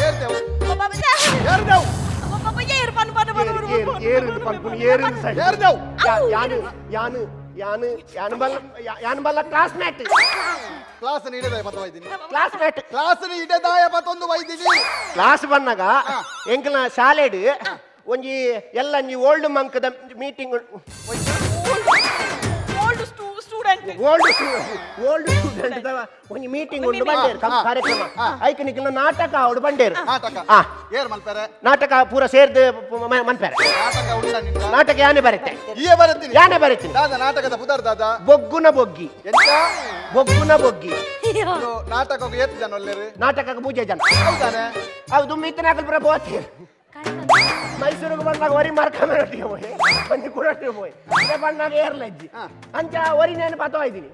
ಏರ್ದೇವು. ಏರ್ದೇವು. ಏರು ಪನ್ನು ಪನ್ನು ಪನ್ನು. ಏರು ಏರು ಪನ್ಪುನು ಏರು ಸೈ. ಏರ್ದೇವು. ಯಾನು ಯಾನು ಯಾನು ಯಾನು ಬಲ್ಲ ಯಾನು ಬಲ್ಲ ಕ್ಲಾಸ್ಮೇಟ್. ಕ್ಲಾಸ್ ಇಡದಾಯ ಪತ್ತ ವೈದಿನಿ. ಕ್ಲಾಸ್ಮೇಟ್. ಕ್ಲಾಸ್ ಇಡದಾಯ ಪತ್ತೊಂದು ವೈದಿನಿ. ಕ್ಲಾಸ್ ಬಂದಾಗ ಎಂಕಲ್ನ ಶಾಲೆಡ್ ಒಂಜಿ ಎಲ್ಲ ಒಂಜಿ ಓಲ್ಡ್ ಮಂಕ್ದ meeting. Old student. Old old student ಒಂಜಿ ಮೀಟಿಂಗ್ ಉಂಡು ಬಂಡೇರು ಕಾರ್ಯಕ್ರಮ. ಐಕ್ ನಿಕಲ್ನ ನಾಟಕ ಅವಡು ಬಂಡೇರು. ನಾಟಕ. ಆ. ಏರ್ ಮಲ್ಪೆರೆ? ನಾಟಕ ಪೂರ ಸೇರ್ದು ಮನ್ಪೆರೆ. ನಾಟಕ ಉಂಡ ನಿನ್ನ? ನಾಟಕ ಯಾನೆ ಬರುತ್ತೆ? ಈಯೇ ಬರತ್ತೀನಿ. ಯಾನೆ ಬರೆತೀನಿ. ದಾದ ನಾಟಕದ ಪುದರ್ ದಾದ? ಬೊಗ್ಗುನ ಬೊಗ್ಗಿ. ಎಂತ? ಬೊಗ್ಗುನ ಬೊಗ್ಗಿ. ಇದು ನಾಟಕಕ್ಕೆ ಏತ್ ಜನ ಒಲ್ಲೆರು? ನಾಟಕಕ್ಕೆ ಪೂಜೆ ಜನ. ಹೌದಾನೆ? ಹೌದು, ಮಿತ್ತನಾಕಲ್ ಪೂರ ಬೋತಿ. ಮೈಸೂರಿಗೆ ಬಂದಾಗ ಒರಿ ಮಾರ್ಕ ಹೋಯ್ ಒಂಜಿ ಕುಡೊಟ್ಟಿಗೆ ಹೋಯ್ ಇದೇ ಬಂದಾಗ ಏರ್ಲಜ್ಜಿ ಅಂಚ ಒರಿ ನೇನು ಪತೋ ಇದ್ದೀನಿ.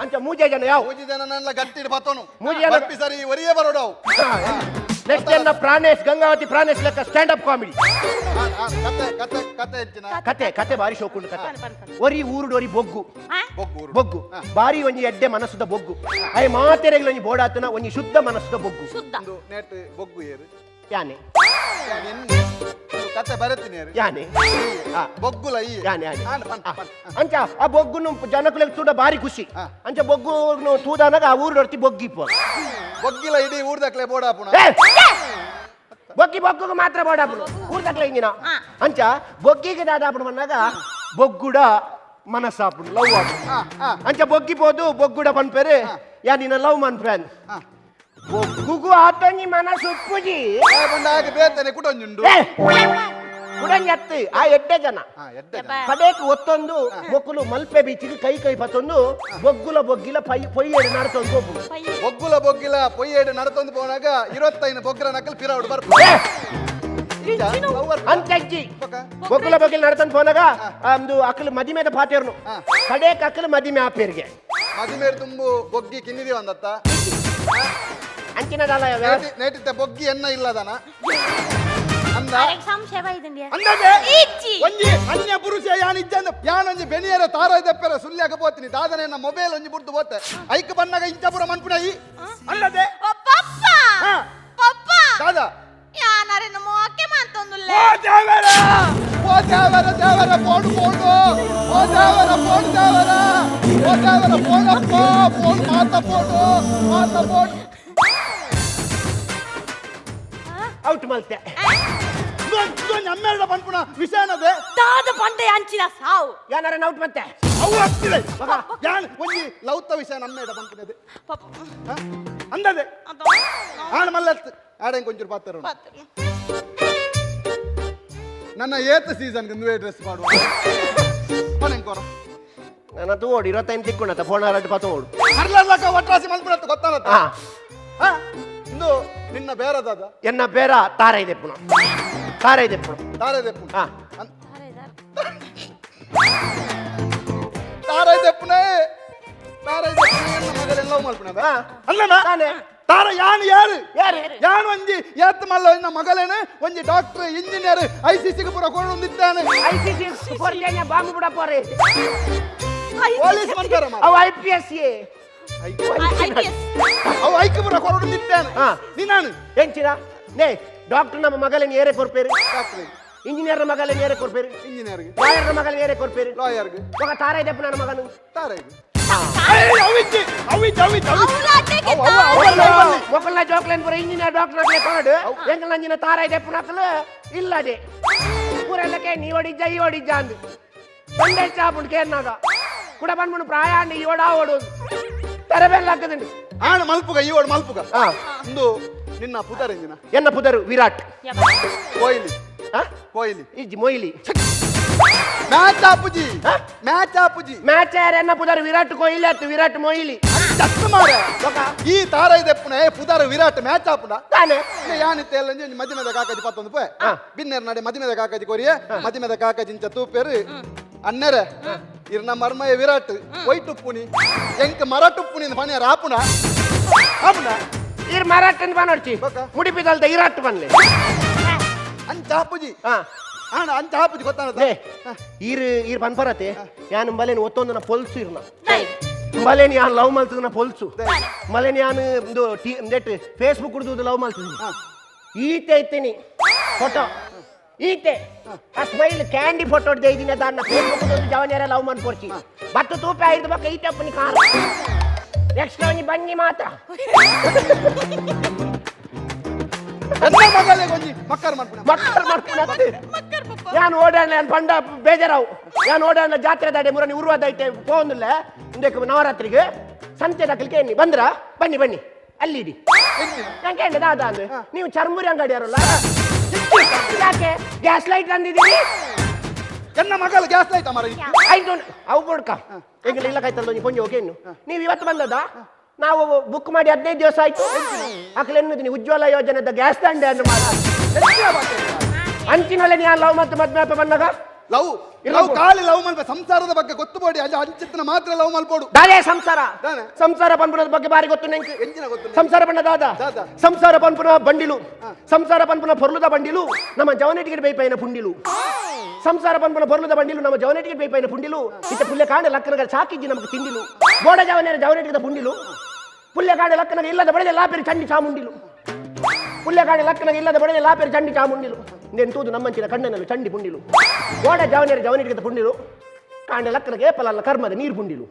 ಅಂಚ ಮೂಜೆ ಜನ ಯಾವ ಮೂಜಿ ಜನ ನನ್ನ ಗಟ್ಟಿಡ್ ಪತ್ತೋನು. ಮೂಜಿ ಜನ- ಬರ್ಪಿ ಸರಿ ಒರಿಯೇ ಬರೋಡವು. ನೆಕ್ಸ್ಟ್ ಎನ್ನ ಪ್ರಾಣೇಶ್ ಗಂಗಾವತಿ ಪ್ರಾಣೇಶ್ ಲೆಕ್ಕ ಸ್ಟ್ಯಾಂಡ್ ಅಪ್ ಕಾಮಿಡಿ. ಕತೆ ಕತೆ ಕತೆ ಹೆಚ್ಚಿನ. ಕತೆ ಕತೆ ಬಾರಿ ಶೋಕುಂಡು ಕತೆ. ಒರಿ ಊರುಡು ಒರಿ ಬೊಗ್ಗು. ಬೊಗ್ಗು ಊರುಡು. ಬೊಗ್ಗು ಬಾರಿ ಒಂಜಿ ಎಡ್ಡೆ ಮನಸ್ಸುದ ಬೊಗ್ಗು. ಅಯ್ಯ ಮಾತೆರೆಗ್ಲ ಒಂಜಿ ಬೋಡಾತನ ಒಂಜಿ ಶುದ್ಧ ಮನಸ್ಸುದ ಬೊಗ್ಗು. ಶುದ್ಧ. ಒಂದು ನೆಟ್ ಬೊಗ್ಗು ಏರು? ಯಾನೆ. ಯಾನ್ ಎನ್ನೆ. ಒಂದು ಕತೆ ಬರತ್ತೀನಿ ಏರು. ಯಾನೆ. ಆ. ಬೊಗ್ಗುಲ ಈ. ಯಾನೆ ಯಾನೆ. ಆನ್ ಪನ್ ಪನ್. ಅಂಚ ಆ ಬೊಗ್ಗುನು ಜನಕುಲೆಗ್ ತೂಡ ಬಾರಿ ಖುಷಿ. ಅಂಚ ಬೊಗ್ಗು ತೂದಾನಾಗ ಆ ಊರು ಹೊರ್ತಿ ಬೊಗ್ಗಿಪ್ಪ. ಬೊಗ್ಗಿಲ ಇಡೀ ಊರ್ದಕ್ಲೆ ಬೋಡಾಪುಣ. ಏ! ಬೊಗ್ಗಿ ಬೊಗ್ಗುಗೆ ಮಾತ್ರ ಬೋಡಾಪುನು ಊರ್ದಕ್ಲೆ ಇಂಜಿನ. ಅಂಚ ಬೊಗ್ಗಿಗೆ ದಾದಾಪುಣ ಬಂದಾಗ ಬೊಗ್ಗುಡ ಮನಸ್ಸಾಪುನು ಲವ್ ಆಪುನು. ಆ, ಆ. ಅಂಚ ಬೊಗ್ಗಿ ಪೋದು ಬೊಗ್ಗುಡ ಪನ್ಪೇರು ಯಾ ನಿನ್ನ ಲವ್ ಮನ್ಪೇನ್. ಬೊಗ್ಗುಗು ಆತೊಂಜಿ ಮನಸ್ಸು ಉಪ್ಪುಜಿ. ಏ ಬಂದಾಗ ಬೇತನೆ ಕುಟೊಂಜುಂಡು. ಏ! ಕುಡಂಜಿ ಅತ್ತು ಆ ಎಡ್ಡೆ ಜನ. ಹಾ, ಎಡ್ಡೆ ಜನ. ಕಡೇಕ್ ಒತ್ತೊಂದು ಮೊಕ್ಕಲು ಮಲ್ಪೆ ಬೀಚಿಗೆ ಕೈ ಕೈ ಪತ್ತೊಂದು ಬೊಗ್ಗುಲ ಬೊಗ್ಗಿಲ ಪೈ ಪೊಯ್ಯೇಡು ನಡತೊಂದು ಹೋಗುದು. ಬೊಗ್ಗುಲ ಬೊಗ್ಗಿಲ ಪೊಯ್ಯೇಡು ನಡತೊಂದು ಪೋನಾಗ 25 ಬೊಗ್ರ ನಕಲ್ ಪಿರೌಡ್ ಬರ್ಪ. ಏ! ಅಂಚಜ್ಜಿ ಬೊಗ್ಗುಲ ಬೊಗ್ಗಿಲ ನಡತೊಂದು ಪೋನಾಗ ಒಂದು ಅಕ್ಕಲು ಮದಿಮೆದ ಪಾತೇರ್ನು. ಕಡೇಕ್ ಅಕ್ಕಲು ಮದಿಮೆ ಆಪೇರಿಗೆ. ಮದಿಮೇರು ತುಂಬು ಬೊಗ್ಗಿ ಕಿನ್ನಿದಿ ಒಂದತ್ತ. ಅಂಚಿನದಲ್ಲ. ನೇಟಿತ್ತ ಬೊಗ್ಗಿ ಎನ್ನ ಇಲ್ಲದನ ಅಂದ. ಸಂಶಯ ಬೈದಂಡಿ. ಅಂದದೆ. ಇಜ್ಜಿ. ಒಂಜಿ ಅನ್ಯ ಪುರುಷ ಯಾನ್ ಇಜ್ಜಂದ ಯಾನ್ ಒಂಜಿ ಬೆನಿಯರ ತಾರ ದೆಪ್ಪೆರ ಸುಲ್ಯಾಕ ಪೋತೀನಿ ದಾದನೆ ಮೊಬೈಲ್ ಒಂಜಿ ಬುಡ್ದು ಪೋತೆ ಐಕ್ ಬನ್ನಾಗ ಇಂಚಪುರ ಮನ್ಪುಣೈ ಅಲ್ಲದೆ. ಓ ಪಪ್ಪ. ಹಾ. ಪಪ್ಪ. ದಾದಾ? ಯಾನರೆನ ಮೋಕೆ ಮಾತೊಂದುಲ್ಲೆ. ಓ ದೇವರ, ಓ ದೇವರ, ದೇವರ ಫೋನ್ ಫೋನು, ಓ ದೇವರ ಫೋನ್, ದೇವರ, ಓ ದೇವರ ಫೋನಪ್ಪ ಫೋನ್, ಮಾತ ಫೋನು, ಮಾತ ಫೋನ್. ಔಟ್ ಮಲ್ತೆ. ನಮ್ಮೆರಡ ಪನ್ಪುಣ ವಿಷಯನದೆ. ದಾದ ಪಂಡೆ ಅಂಚಿನ ಸಾವು. ಯಾನಾರ ಔಟ್ ಮತ್ತೆ. ಅವು ಆಗ್ತಿದೆ ಯಾನ್ ಒಂಜಿ ಲೌತ ವಿಷಯ ನಮ್ಮೆರಡ ಪನ್ಪುಣದೆ. ಪಪ್ಪ. ಅಂದದೆ. ಅದು ಆಣ ಮಲ್ಲತ್ ಆಡೆಂ ಕೊಂಚೂರು ಪಾತ್ರ. ಪಾತ್ರ. ನನ್ನ ಏತ ಸೀಸನ್ ನುವೆ ಡ್ರೆಸ್ ಮಾಡುವ ಪನೆಂಕೋರ. ನನ್ನ ತೋಡು 25 ತಿಕ್ಕೊಂಡತ್ತ ಫೋನ್ ಆರಾಟ ಪತ್ತ ಓಡು. ಅರ್ಲರ್ಲಕ ಒಟ್ರಾಸಿ ಮಲ್ಪುಣತ್ತು ಗೊತ್ತಾನತ್ತ. ಹಾ. ಹಾ, ಇಂದು ನಿನ್ನ ಬೇರದಾದ? ಎನ್ನ ಬೇರ ತಾರ ಇದೆ ಪುನಃ, ತಾರ ಇದೆ ಪುನಃ. ತಾರೆ ದೆಪ್ಪು. ಹಾ. ತಾರ ದೆಪ್ಪುನೇ, ತಾರ ದೆಪ್ಪುನೇ ಎನ್ನ ಮಗಳೆಲ್ಲ ಲವ್ ಮಲ್ಪುಣದ. ಹಾ. ಅಲ್ಲನ? ತಾನೆ. ತಾರ ಯಾನ್ ಯಾರು? ಯಾರು? ಯಾನ್ ಒಂಜಿ ಏತ್ ಮಲ್ಲ ಎನ್ನ ಮಗಲೇನೆ ಒಂಜಿ ಡಾಕ್ಟರ್ ಇಂಜಿನಿಯರ್ ಐಸಿಸಿ ಪೂರ ಕೊರೊಂದಿದ್ದಾನೆ. ಐಸಿಸಿ ಕೊರ್ಲೇನೆ ಬಾಂಬ್ ಬಿಡ ಪೋರೆ. ಪೊಲೀಸ್ ಮನ್ಪೇರ ಮಾರ್ರೆ. ಅವ I P S A. IPS. ಅವು ಐಕ್ ಪೂರ ಕೊರೊಂದಿದ್ದಾನೆ. ಹಾ. ನೀನಾನು ಎಂಚಿನ ನೇ ಡಾಕ್ಟರ್ ನಮ್ಮ ಮಗಲೇನು ಏರೆ ಕೊರ್ಪೇರು? ಡಾಕ್ಟರ್. ಇಂಜಿನಿಯರ್ ಮಗಲೇನು ಏರೆ ಕೊರ್ಪೇರು? ಇಂಜಿನಿಯರ್ಗೆ. ಲಾಯರ್ ಮಗಲೇನು ಏರೆ ಕೊರ್ಪೇರು? ಲಾಯರ್ಗೆ. ಮಗ ತಾರ ಇದೆಪ್ಪ ನನ್ನ ಮಗನು. ತಾರ ಇದು ಅವಿಜ್ಜಿ ಅವಿಜ್ಜಿ ಅವಿಜ್ಜಿ ಅವಿಜ್ಜಿ. ಅವ್ಲ ಅಡ್ಡೆಗೆ. ಅವ್ ಅವ್ ಅವ್ ಅವ್ ಅವ್ ಅವ್. ಮೊಕಲ್ನ ಜೋಕ್ಲೇನ್ ಪೂರ ಇಂಜಿನಿಯರ್ ಡಾಕ್ಟರ್ ಅಕ್ಲೆ ಕೊರಡು ಎಂಕಲ್ ನಂಜಿನ ತಾರ ಇದೆಪ್ಪ ನಕಲು ಇಲ್ಲದೆ ಪೂರೆಲ್ಲಕ್ಕೆ ನೀ ಓಡಿಜ್ಜ ಈ ಓಡಿಜ್ಜ ಅಂದು ಬಂಡೆ ಚಾಪುಂಡು ಕೇರ್ನಾಗ ಕುಡ ಬಂದ್ಬಿಡು ಪ್ರಾಯ ಅಂಡು ಈ ಓಡಾ ಓಡು ತೆರಬೆಲ್ಲ ಹಾಕದಂಡು. ಆಣ ಮಲ್ಪುಗ ಈ ಓಡ್ ಮಲ್ಪುಗ. ಹಾ. ಇಂದು ನಿನ್ನ ಪುದರ್ ಎಂಜಿನ? ಎನ್ನ ಪುದರು ವಿರಾಟ್. ಕೊಹ್ಲಿ. ಹಾ? ಕೊಹ್ಲಿ. ಇಜ್ಜಿ, ಮೊಯ್ಲಿ. ಮ್ಯಾಚ್ ಆಪುಜಿ. ಹಾ? ಮ್ಯಾಚ್ ಆಪುಜಿ. ಮ್ಯಾಚ್ ಯಾರ ಎನ್ನ ಪುದರ್ ವಿರಾಟ್ ಕೊಹ್ಲಿ ಆತು ವಿರಾಟ್ ಮೊಯ್ಲಿ. ಅಂಚತ್ತು ಮಾರೆ. ಈ ತಾರ ಇದೆಪ್ಪುನ ಪುದಾರ ವಿರಾಟ್ ಮ್ಯಾಚ್ ಆಪುಂಡ ತಾನೆ ಯಾನಿತ್ತೆ ಎಲ್ಲ ಮದಿಮೆದ ಕಾಕಜಿ ಪತ್ತೊಂದು ಪೋಯೆ ಬಿನ್ನೆರ್ ನಡೆ ಮದಿಮೆದ ಕಾಕಜಿ ಕೊರಿಯೆ ಮದಿಮೆದ ಕಾಕಜಿ ಇಂಚ ತೂಪೇರು ಅನ್ನೆರೆ ಇರ್ನ ಮರ್ಮಯ ವಿರಾಟ್ ಒಯ್ಟ್ ಉಪ್ಪುನಿ ಎಂಕ್ ಮರಟ್ ಉಪ್ಪುನಿ ಪನಿಯಾರ ಆಪುಣ ಆಪುಣ ಇರ್ ಮರಾಠನ್ ಬಾನೋಡ್ಚಿ ಬೊಕ? ಮುಡಿಪಿದಲ್ದ ಇರಾಟ್ ಬನ್ಲೆ ಅಂಚ ಆಪುಜಿ ಹಾ ಆಣ ಅಂಚ ಆಪುಜಿ ಗೊತ್ತಾನದ ಲೇ ಈರ್ ಈರ್ ಪನ್ಪರತೆ ಯಾನ್ ಬಲೇನ್ ಒತ್ತೊಂದನ ಪೊಲ್ಸು ಇರ್ನ ಬಲೇನ್ ಯಾನ್ ಲವ್ ಮಲ್ತದನ ಪೊಲ್ಸು ಮಲೇನ್ ಯಾನ್ ಇಂದು ಟಿ ನೆಟ್ ಫೇಸ್ಬುಕ್ ಕುಡ್ದು ಲವ್ ಮಲ್ತದ ಈತೆ ಇತ್ತೀನಿ ಫೋಟೋ ಈತೆ ಆ ಸ್ಮೈಲ್ ಕ್ಯಾಂಡಿ ಫೋಟೋ ಇದ್ದೀನಿ ದಾನ್ನ ಫೇಸ್ಬುಕ್ ಜವನಿಯರ ಲವ್ ಮನ್ಪೊರ್ಚಿ ಬತ್ತು ತೂಪೆ ಐದು ಬಕ್ಕ ಈತೆ ಅಪ್ಪನಿ ಕಾರ್ ನೆಕ್ಸ್ಟ್ ಅವನಿ ಬನ್ನಿ ಮಾತ್ರ ಎನ್ನ ಮಗಲೇ ಒಂಜಿ ಮಕ್ಕರ್ ಮನ್ಪುಣ ಮಕ್ಕಳು ಮಾಡ್ಕೊಂಡು ಯಾನ್ ಓಡಾಡ್ಲೆ ಯಾನ್ ಪಂಡ ಬೇಜಾರಾವು ಯಾನ್ ಓಡಾಡ್ಲೆ ಜಾತ್ರೆ ದಾಡೆ ಮುರನಿ ಉರ್ವಾದೈತೆ ಪೋಂದಿಲ್ಲ ಇಂದಕ್ಕೆ ನವರಾತ್ರಿಗೆ ಸಂತೆ ದಕ್ಕಲಿಕ್ಕೆ ಎನ್ನಿ ಬಂದ್ರ ಬನ್ನಿ ಬನ್ನಿ ಅಲ್ಲಿ ಇಡಿ ಯಾಕೆ ಕೇಳಿದೆ ದಾದ ಅಂದ್ರೆ ನೀವು ಚರ್ಮುರಿ ಅಂಗಡಿ ಯಾರಲ್ಲ ಯಾಕೆ ಗ್ಯಾಸ್ ಲೈಟ್ ತಂದಿದ್ದೀರಿ ಎನ್ನ ಮಗಲ ಗ್ಯಾಸ್ ಲೈಟ್ ಮಾರ ಆಯ್ತು ಅವು ಬುಡ್ಕ ಈಗ ಇಲ್ಲ ಕಾಯ್ತಲ್ಲ ನೀವು ಕೊಂಚ ಓಕೆ ಇನ್ನು ನೀವು ಇವತ್ತು ಬಂದದಾ ನಾವು ಬುಕ್ ಮಾಡಿ 15 ದಿವಸ ಆಯ್ತು ಅಕ್ಲೆ ಎನ್ನುತ್ತೀನಿ ಉಜ್ವಲ ಯೋಜನೆದ ಗ್ಯಾಸ್ ತಂಡೆ ಅನ್ನು ಮಾಡ ಅಂಚಿನಲ್ಲೇ ನೀವು ಲವ್ ಮತ್ತು ಮದ್ವೆ ಅಪ್ಪ ಬಂದಾಗ ಲವ್ ಲವ್ ಖಾಲಿ ಲವ್ ಮಲ್ಪ ಸಂಸಾರದ ಬಗ್ಗೆ ಗೊತ್ತು ಬೋಡಿ ಅಲ್ಲಿ ಅಂಚಿತ್ತನ ಮಾತ್ರ ಲವ್ ಮಲ್ಪೋಡು ದಾದೆ ಸಂಸಾರ ದಾನೆ. ಸಂಸಾರ ಪನ್ಪುನದ ಬಗ್ಗೆ ಬಾರಿ ಗೊತ್ತು ನೆಂಕ್ ಎಂಚಿನ ಗೊತ್ತು ಸಂಸಾರ ಬಣ್ಣ ದಾದ ದಾದ. ಸಂಸಾರ ಪನ್ಪುನ ಬಂಡಿಲು ಸಂಸಾರ ಪನ್ಪುನ ಪೊರ್ಲುದ ಬಂಡಿಲು ನಮ್ಮ ಜವನೆಟಿಗೆ ಬೇಪೈನ ಪುಂಡಿಲು ಸಂಸಾರ ಪನ್ಪುನ ಪೊರ್ಲುದ ಬಂಡಿಲು ನಮ್ಮ ಜವನೆಟಿಗೆ ಬೇಪೈನ ಪುಂಡಿಲು ಇತ್ತ ಪುಲ್ಯ ಕಾಂಡ ಲಕ್ಕನಗ ಸಾಕಿಜ್ಜಿ ನಮಗೆ ತಿಂಡಿಲು ಗೋಡ ಜವನೇರ ಜವನೆಟಿಗದ ಪುಂಡಿಲು ಪುಲ್ಯ ಕಾಂಡ ಲಕ್ಕನಗ ಇಲ್ಲದ ಬಡದೆ ಲಾಪೇರಿ ಚಂಡಿ ಚಾಮುಂಡಿಲು ಪುಲ್ಯ ಕಾಂಡ ಲಕ್ಕನಗ ಇಲ್ಲದ ಬಡದೆ ಲಾಪೇರಿ ಚಂಡಿ ಚಾಮುಂಡಿಲು ನೆಂತೂದು ನಮ್ಮಂಚಿನ ಕಣ್ಣನಲು ಚಂಡಿ ಪುಂಡಿಲು ಗೋಡ ಜವನೇರ ಜವನೆಟಿಗದ ಪುಂಡಿಲು ಕಾಂಡ ಲಕ್ಕನಗ ಏಪಲಲ್ಲ ಕರ್ಮದ ನೀರು ಪುಂಡಿಲು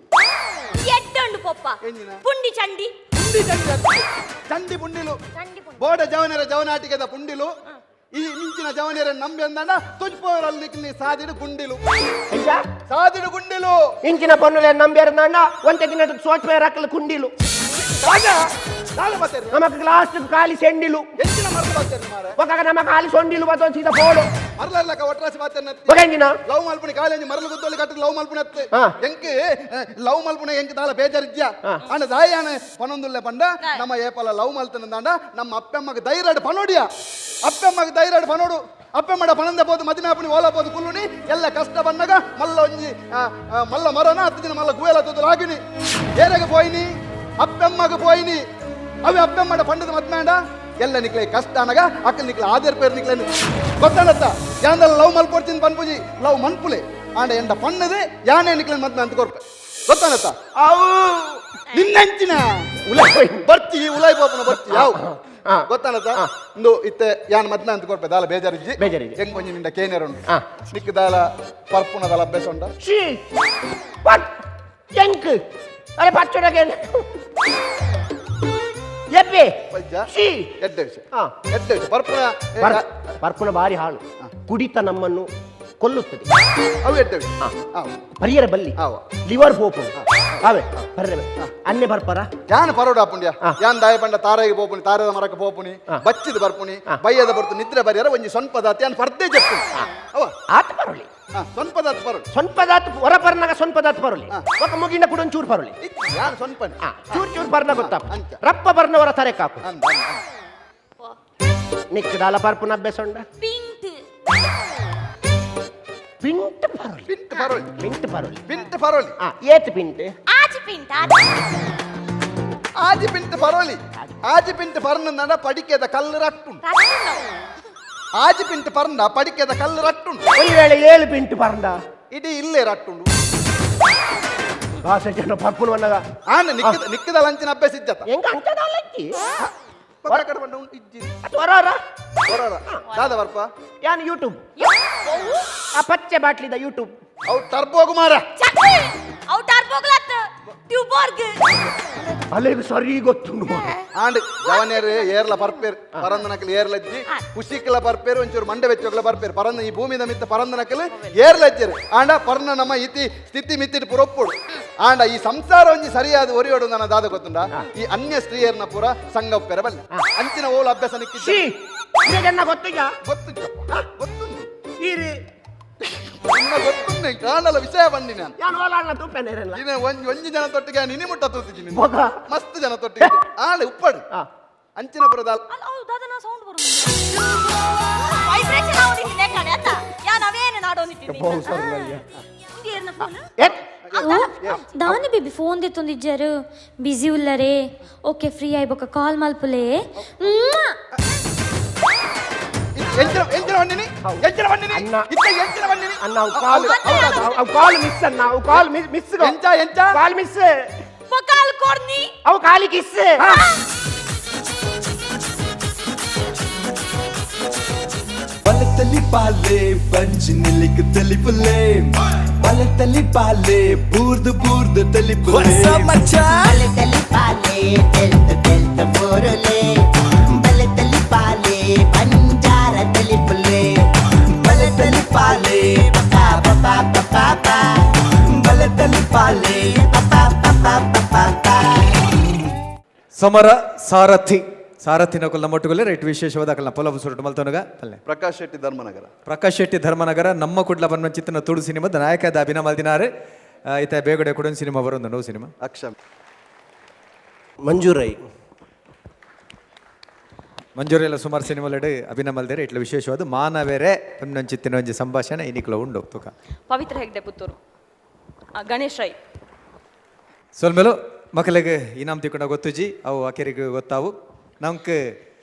ಎಡ್ಡೊಂಡು ಪೊಪ್ಪ ಎಂಜಿನ? ಪುಂಡಿ ಚಂಡಿ ಪುಂಡಿ ಚಂಡಿ ಅತ್ತೆ. ಚಂಡಿ ಪುಂಡಿಲು ಚಂಡಿ ಪುಂಡಿ. ಬೋಡ ಜವನರ ಜವನಾಟಿಕೆದ ಪುಂಡಿಲು ಈ ಮಿಂಚಿನ ಜವನರ ನಂಬಿ ಅಂದಾಂಡ ತುಜ್ಪೋರಲ್ಲಿ ನಿಕ್ಲಿ ಸಾದಿಡು ಗುಂಡಿಲು ಎಂಚ? ಸಾದಿಡು ಗುಂಡಿಲು ಇಂಚಿನ ಪನ್ನುಲೆ ನಂಬ್ಯಾರ ನಾಣ ಒಂತೆ ದಿನ ಸೋಚ್ ರಕ್ಕಲ ಕುಂಡಿಲು ರಾಜ ದಾಲ ಮಾತೇರಿ ನಮಕ್ ಲಾಸ್ಟ್ ಖಾಲಿ ಸೆಂಡಿಲು ಎಂಚಿನ ಮರಳು ಮಾತೇರಿ ಮಾರೆ ಒಕಾಗ ನಮ್ಮ ಖಾಲಿ ಸೊಂಡಿಲು ಬತ್ತೊಂದು ಸೀದಾ ಪೋಡು ಮರಲಲ್ಲಕ ಒಟ್ರಾಸಿ ಮಾತೇರಿ ಒಕ ಎಂಜಿನ ಲವ್ ಮಲ್ಪುಣಿ ಕಾಲೇಜ್ ಮರಳು ಗುತ್ತೊಲ್ಲಿ ಕಟ್ಟು ಲವ್ ಮಲ್ಪುಣಿ ಅತ್ತೆ ಹಾ. ಎಂಕ್ ಲವ್ ಮಲ್ಪುಣಿ ಎಂಕ್ ದಾಲ ಬೇಜಾರಿದ್ಯಾ ಹಾ. ಅಂಡ ದಾಯಾನ ಪನೊಂದುಲ್ಲೆ ಪಂಡ ನಮ್ಮ ಏಪಲ ಲವ್ ಮಲ್ತನಂದಾಂಡ ನಮ್ಮ ಅಪ್ಪಮ್ಮಗ ಧೈರ್ಯಡ್ ಪನೋಡಿಯ ಅಪ್ಪಮ್ಮಗ ಧೈರ್ಯಡ್ ಪನೋಡು ಅಪ್ಪಮ್ಮಡ ಪನಂದ ಪೋದು ಮದಿಮೆ ಅಪ್ಪಣಿ ಓಲ ಪೋದು ಕುಲ್ಲುನಿ ಎಲ್ಲ ಕಷ್ಟ ಬಂದಾಗ ಮಲ್ಲ ಒಂಜಿ ಆ, ಆ, ಮಲ್ಲ ಮರನ ಹತ್ತು ದಿನ ಮಲ್ಲ ಗುವೆಲ ತೂತು ಲಾಗಿನಿ ಏರೆಗ ಪೋಯಿನಿ ಅಪ್ಪಮ್ಮಗ ಪೋಯಿನಿ ಅವೆ ಅಪ್ಪಮ್ಮಡ ಪಂಡದ ಮದ್ಮೇಂಡ ಎಲ್ಲ ನಿಕ್ಲೆ ಕಷ್ಟ ಅನಗ ಅಕ್ಕಲ್ ನಿಕ್ಲೆ ಆದೇರ್ ಪೇರ್ ನಿಕ್ಲೆ ಗೊತ್ತಾನತ್ತ ಯಾಂದಲ್ಲ ಲವ್ ಮಲ್ಪೊಡ್ಚಿನ ಪನ್ಪುಜಿ ಲವ್ ಮನ್ಪುಲೆ ಆಂಡ ಎಂಡ ಪಣ್ಣದೆ ಯಾನೇ ನಿಕ್ಲೆ ಮದ್ಮೆ ಅಂತ ಕೊರ್ಪೆ ಗೊತ್ತಾನತ್ತ ಅವು ನಿನ್ನೆಂಚಿನ ಉಲಾಯ್. ಬರ್ತಿ ಉಲಾಯ್ ಪಾಪನ ಬರ್ತಿ ಯಾವ ಹಾ. ಗೊತ್ತಾನತ್ತ ಇಂದು ಇತ್ತೆ ಯಾನ್ ಮದ್ಮೆ ಅಂತ ಕೊರ್ಪೆ ದಾಲ ಬೇಜಾರಿಜ್ಜಿ ಬೇಜಾರಿಜ್ಜಿ. ಹೆಂಗ್ ಒಂಜಿ ನಿಂಡ ಕೇನೇರ್ ಉಂಟು ಹಾ. ನಿಕ್ ದಾಲ ಪರ್ಪುನ ದಾಲ ಅಭ್ಯಾಸ ಉಂಟ she what ಎಂಕ್ ಅರೆ ಪಚ್ಚುಡಗೆ ಎಪ್ಪೆ ಪಜ್ಜ she ಎಡ್ಡೆ ವಿಷಯ ಹಾ. ಎಡ್ಡೆ ವಿಷಯ ಪರ್ಪುನ ಏ, ಪರ್ಪುನ ಬಾರಿ ಹಾಳು ಕುಡಿತ ನಮ್ಮನ್ನು ಕೊಲ್ಲುತ್ತದೆ ಅವು ಎಡ್ಡೆ ವಿಷಯ ಹಾ. ಹಾ. ಪರಿಯರ ಬಲ್ಲಿ ಆವ. ಲಿವರ್ ಪೋಪು ಆವೆ ಬರ್ರೆ ಅನ್ನೆ ಬರ್ಪರ ಯಾನ್ ಪರೋಡ ಪುಂಡ್ಯ ಹಾ. ಯಾನ್ ದಾಯ ಪಂಡ ತಾರೆಗೆ ಪೋಪುನಿ ತಾರದ ಮರಕ್ಕೆ ಪೋಪುನಿ ಹಾ. ಬಚ್ಚಿದ ಬರ್ಪುನಿ ಹಾ. ಬಯ್ಯದ ಬರ್ತು ನಿದ್ರೆ ಬರಿಯರ ಒಂಜಿ ಸ್ವಂಪ ದಾತಿ ಯಾನ್ ಪರ್ದೆ ಜಪ್ಪು ಅವ ಆತ ಪರೊಲಿ ಹಾ, ಸ್ವಂಪ ದಾತ್ ಪರೋಡು ಸ್ವಲ್ಪ ದಾತ್ ಹೊರ ಪರ್ನಾಗ ಸ್ವಲ್ಪ ದಾತ್ ಪರೊಲಿ ఒక ಮುಗಿನ ಕೂಡ ಒಂಚೂರು ಪರೊಲಿ ಇತ್ತು, ಯಾನ್ ಸ್ವಂಪನೆ ಆ, ಚೂರ್ ಚೂರ್ ಬರ್ನ ಗೊತ್ತಾಪ ಅಂಚ. ರಪ್ಪ ಬರ್ನವರ ತರೆ ಕಾಕು ಅಂದ ಅಂದ, ಅಂದ. ನಿಕ್ಕದಾಲ ಪರ್ಪುನ ಅಭ್ಯಾಸ ಉಂಡ ಪಿಂಟ್ ಪಿಂಟ್ ಪರೊಲಿ ಪಿಂಟ್ ಪರೋಲಿ ಪಿಂಟ್ ಪರೊಲಿ ಪಿಂಟ್ ಪರೋಲಿ ಆ ಏತ್ ಪಿಂಟ್ ಆಚಿ ಪಿಂಟ್ ಆಚಿ ಆಜಿ ಪಿಂಟ್ ಪರೋಲಿ ಆಜಿ ಪಿಂಟ್ ಪರ್ನ ಪಡಿಕೆದ ಕಲ್ಲು ರಟ್ಟುಂಡು ಆಜಿ ಪಿಂಟ್ ಪರ್ನ ಪಡಿಕೆದ ಕಲ್ಲು ರಟ್ಟುಂಡು ಒಂದು ವೇಳೆ ಏಳು ಪಿಂಟ್ ಪರ್ಂದ ಇಡೀ ಇಲ್ಲೇ ರಟ್ಟುಂಡು ಭಾಷೆ ಜನ ಪರ್ಪುನ ಬಂದಾಗ ಆನ ನಿಕ್ಕದ ನಿಕ್ಕದ ಲಂಚಿನ ಅಭ್ಯಾಸ ಇಜ್ಜತ ಹೆಂಗ ಅಂಚದಾಲಕ್ಕಿ ಹೊರ ಕಡೆ ಬಂಡ ಉಂಟು ಇಜ್ಜಿ ಅದು ಹೊರ ಹೊರ ಹೊರ ದಾದ ಬರ್ಪ ಯಾನ್ ಯೂಟ್ಯೂಬ್ ಆ ಪಚ್ಚೆ ಬಾಟ್ಲಿದ ಯೂಟ್ಯೂಬ್ ಅವು ಟರ್ಬೋಗು ಮಾರ ಚಕ್ರಿ ಔಟ್ ಆರ್ ಪೋಗ್ಲತ್ ಟ್ಯೂಬೋರ್ಗ್ ಅಲ್ಲಿಗೆ ಸರಿ ಗೊತ್ತುಂಡು ಆಂಡ್ ಜವನೇರು ಏರ್ಲ ಪರ್ಪೇರ್ ಪರಂದನಕಲ್ ಏರ್ಲಜ್ಜಿ ಕುಶಿಕ್ಲ ಪರ್ಪೇರು ಒಂಚೂರು ಮಂಡೆ ಬೆಚ್ಚೋಗ್ಲ ಪರ್ಪೇರು ಪರಂದ ಈ ಭೂಮಿದ ಮಿತ್ತ ಪರಂದನಕಲ್ ಏರ್ಲಜ್ಜರು ಆಂಡ ಪರ್ನ ನಮ್ಮ ಇತಿ ಸ್ಥಿತಿ ಮಿತ್ತಿಟ್ ಪುರೊಪ್ಪುಡು ಆಂಡ ಈ ಸಂಸಾರ ಒಂಜಿ ಸರಿಯಾದ ಒರಿಯೋಡು ನನ್ನ ದಾದ ಗೊತ್ತುಂಡ ಈ ಅನ್ಯ ಸ್ತ್ರೀಯರ್ನ ಪೂರ ಸಂಘ ಉಪ್ಪೆರ ಬಲ್ಲಿ ಅಂಚಿನ ಓಲು ಅಭ್ಯಾಸ ನಿಕ್ಕಿದ್ದ she ಇದನ್ನ ಗೊತ್ತಿಲ್ಲ ಗೊತ್ತುಂಟಪ್ಪ ಗೊತ್ತುಂಟು ಈರಿ ನಿಮ್ಮ ಗೊತ್ತುಂಡೆ ಕಾಣಲ ವಿಷಯ ಬಂದಿ ನಾನು. ಯಾನ್ ಓಲಾಡ್ನ ತೂಪೆನೆ ಇರಲ್ಲ. ಇನ್ನ ಒಂಜಿ ಒಂಜಿ ಜನ ತೊಟ್ಟಿಗೆ ನಿನಿ ಮುಟ್ಟ ತೂತಿದ್ದೀನಿ. ಬೊಕ? ಮಸ್ತ್ ಜನ ತೊಟ್ಟಿಗೆ ಆಳೆ ಉಪ್ಪಡು. ಅಂಚಿನ ಪುರದಾಲ್. ಅಲ್ಲ, ಹೌದು, ದಾದನ ಸೌಂಡ್ ಬರೋದು, ವೈಬ್ರೇಷನ್ ಆವೊಂದಿದ್ದೀನಿ ಕಡೆ ಅತ್ತ. ಯಾನ್ ಅವೇನು ನಾಡೊಂದಿದ್ದೀನಿ. ಏರ್ನ ಫೋನ್? ಎತ್. ದಾನಿ ಬೇಬಿ ಫೋನ್ ದೆತ್ತೊಂದಿಜ್ಜಾರು, ಬಿಸಿ ಉಲ್ಲರೆ. ಓಕೆ, ಫ್ರೀ ಆಯ್ಬೊಕ್ಕ ಕಾಲ್ ಮಲ್ಪುಲೆ. ಎಂಚಿನ ಎಂಚಿನ ಬಂದಿನಿ, ಎಂಚಿನ ಬಂದಿನಿ? ಅಣ್ಣ. ಇತ್ತ ಎಂಚಿನ ಬಂದಿನಿ? ಅಣ್ಣ, ಅವು ಕಾಲ್, ಅವು ಕಾಲ್ ಮಿಸ್ ಅಣ್ಣ, ಅವು ಕಾಲ್ ಮಿಸ್. ಎಂಚ ಎಂಚ? Call miss. ಬೊಕಾಲ್ ಕೊರ್ನಿ. ಅವು ಕಾಲಿ ಕಿಸ್. ಬಲತಲಿ ಪಾಲೆ ಬಂಜಿ ನಿಲಿಕ್ ತಲಿಪುಲೆ, ಬಲತಲಿ ಪಾಲೆ ಬೂರ್ದು ಬೂರ್ದು ತಲಿಪುಲೆ. ಬಲೆ ತಲಿಪಾಲೆ ತೆಲ್ತ ತೆಲ್ತ ಬೋರುಲೆ, ಬಲೆ ತಲಿಪಾಲೆ ಬಂಜಾರ ತಲಿಪುಲೆ, ಬಲೆ ತಲಿಪಾಲೆ ಪಾ ಪಾ ಪಾ ಪಾ ಪಾ, ಬಲೆ ತಲಿಪಾಲೆ ಪಾ ಪಾ ಪಾ ಪಾ ಪಾ. ಸಮರ ಸಾರಥಿ, ಸಾರಥಿ ನಕುಲ್ ನಮ್ಮೊಟ್ಟುಗುಲ್ಲೆ ರೈಟ್. ವಿಶೇಷವಾದ ಅಕಲ್ನ ಪೊಲಬು ಸುರುಟು ಮಲ್ತವನುಗ ಪಲ್ಲೆ. ಪ್ರಕಾಶ್ ಶೆಟ್ಟಿ ಧರ್ಮನಗರ. ಪ್ರಕಾಶ್ ಶೆಟ್ಟಿ ಧರ್ಮನಗರ ನಮ್ಮ ಕುಡ್ಲ ಬನ್ವಂಚಿತ್ತನ ತುಳು ಸಿನಿಮಾದ ನಾಯಕದ ಅಭಿನಯ ಮಲ್ದಿನಾರು. ಈತ ಬೇಗಡೆ ಕೂಡ ಸಿನಿಮಾ ಬರೋದು ನೋವು ಸಿನಿಮಾ. ಅಕ್ಷ. ಮಂಜೂರೈ. ಮಂಜೂರಿ ಎಲ್ಲ ಸುಮಾರು ಸಿನಿಮಾಲೆಡು ಅಭಿನಯ ಮಲ್ದೇರೆ. ಇಟ್ಲ ವಿಶೇಷವಾದ ಮಾನವೇರೆ ಪನ್ನಂಚಿತ್ತಿನ ಒಂಜಿ ಸಂಭಾಷಣೆ ಇನಿಕ್ಲ ಉಂಡು ತುಕ. ಪವಿತ್ರ ಹೆಗ್ಡೆ ಪುತ್ತೂರು. ಗಣೇಶ್ ರೈ. ಸೊಲ್ಮೇಲು ಮಕ್ಕಳಿಗೆ ಇನಾಮ್ ತಿಕ್ಕೊಂಡ ಗೊತ್ತುಜಿ, ಅವು ಅಕೆರಿಗೆ ಗೊತ್ತಾವು. ನಮ್ಗೆ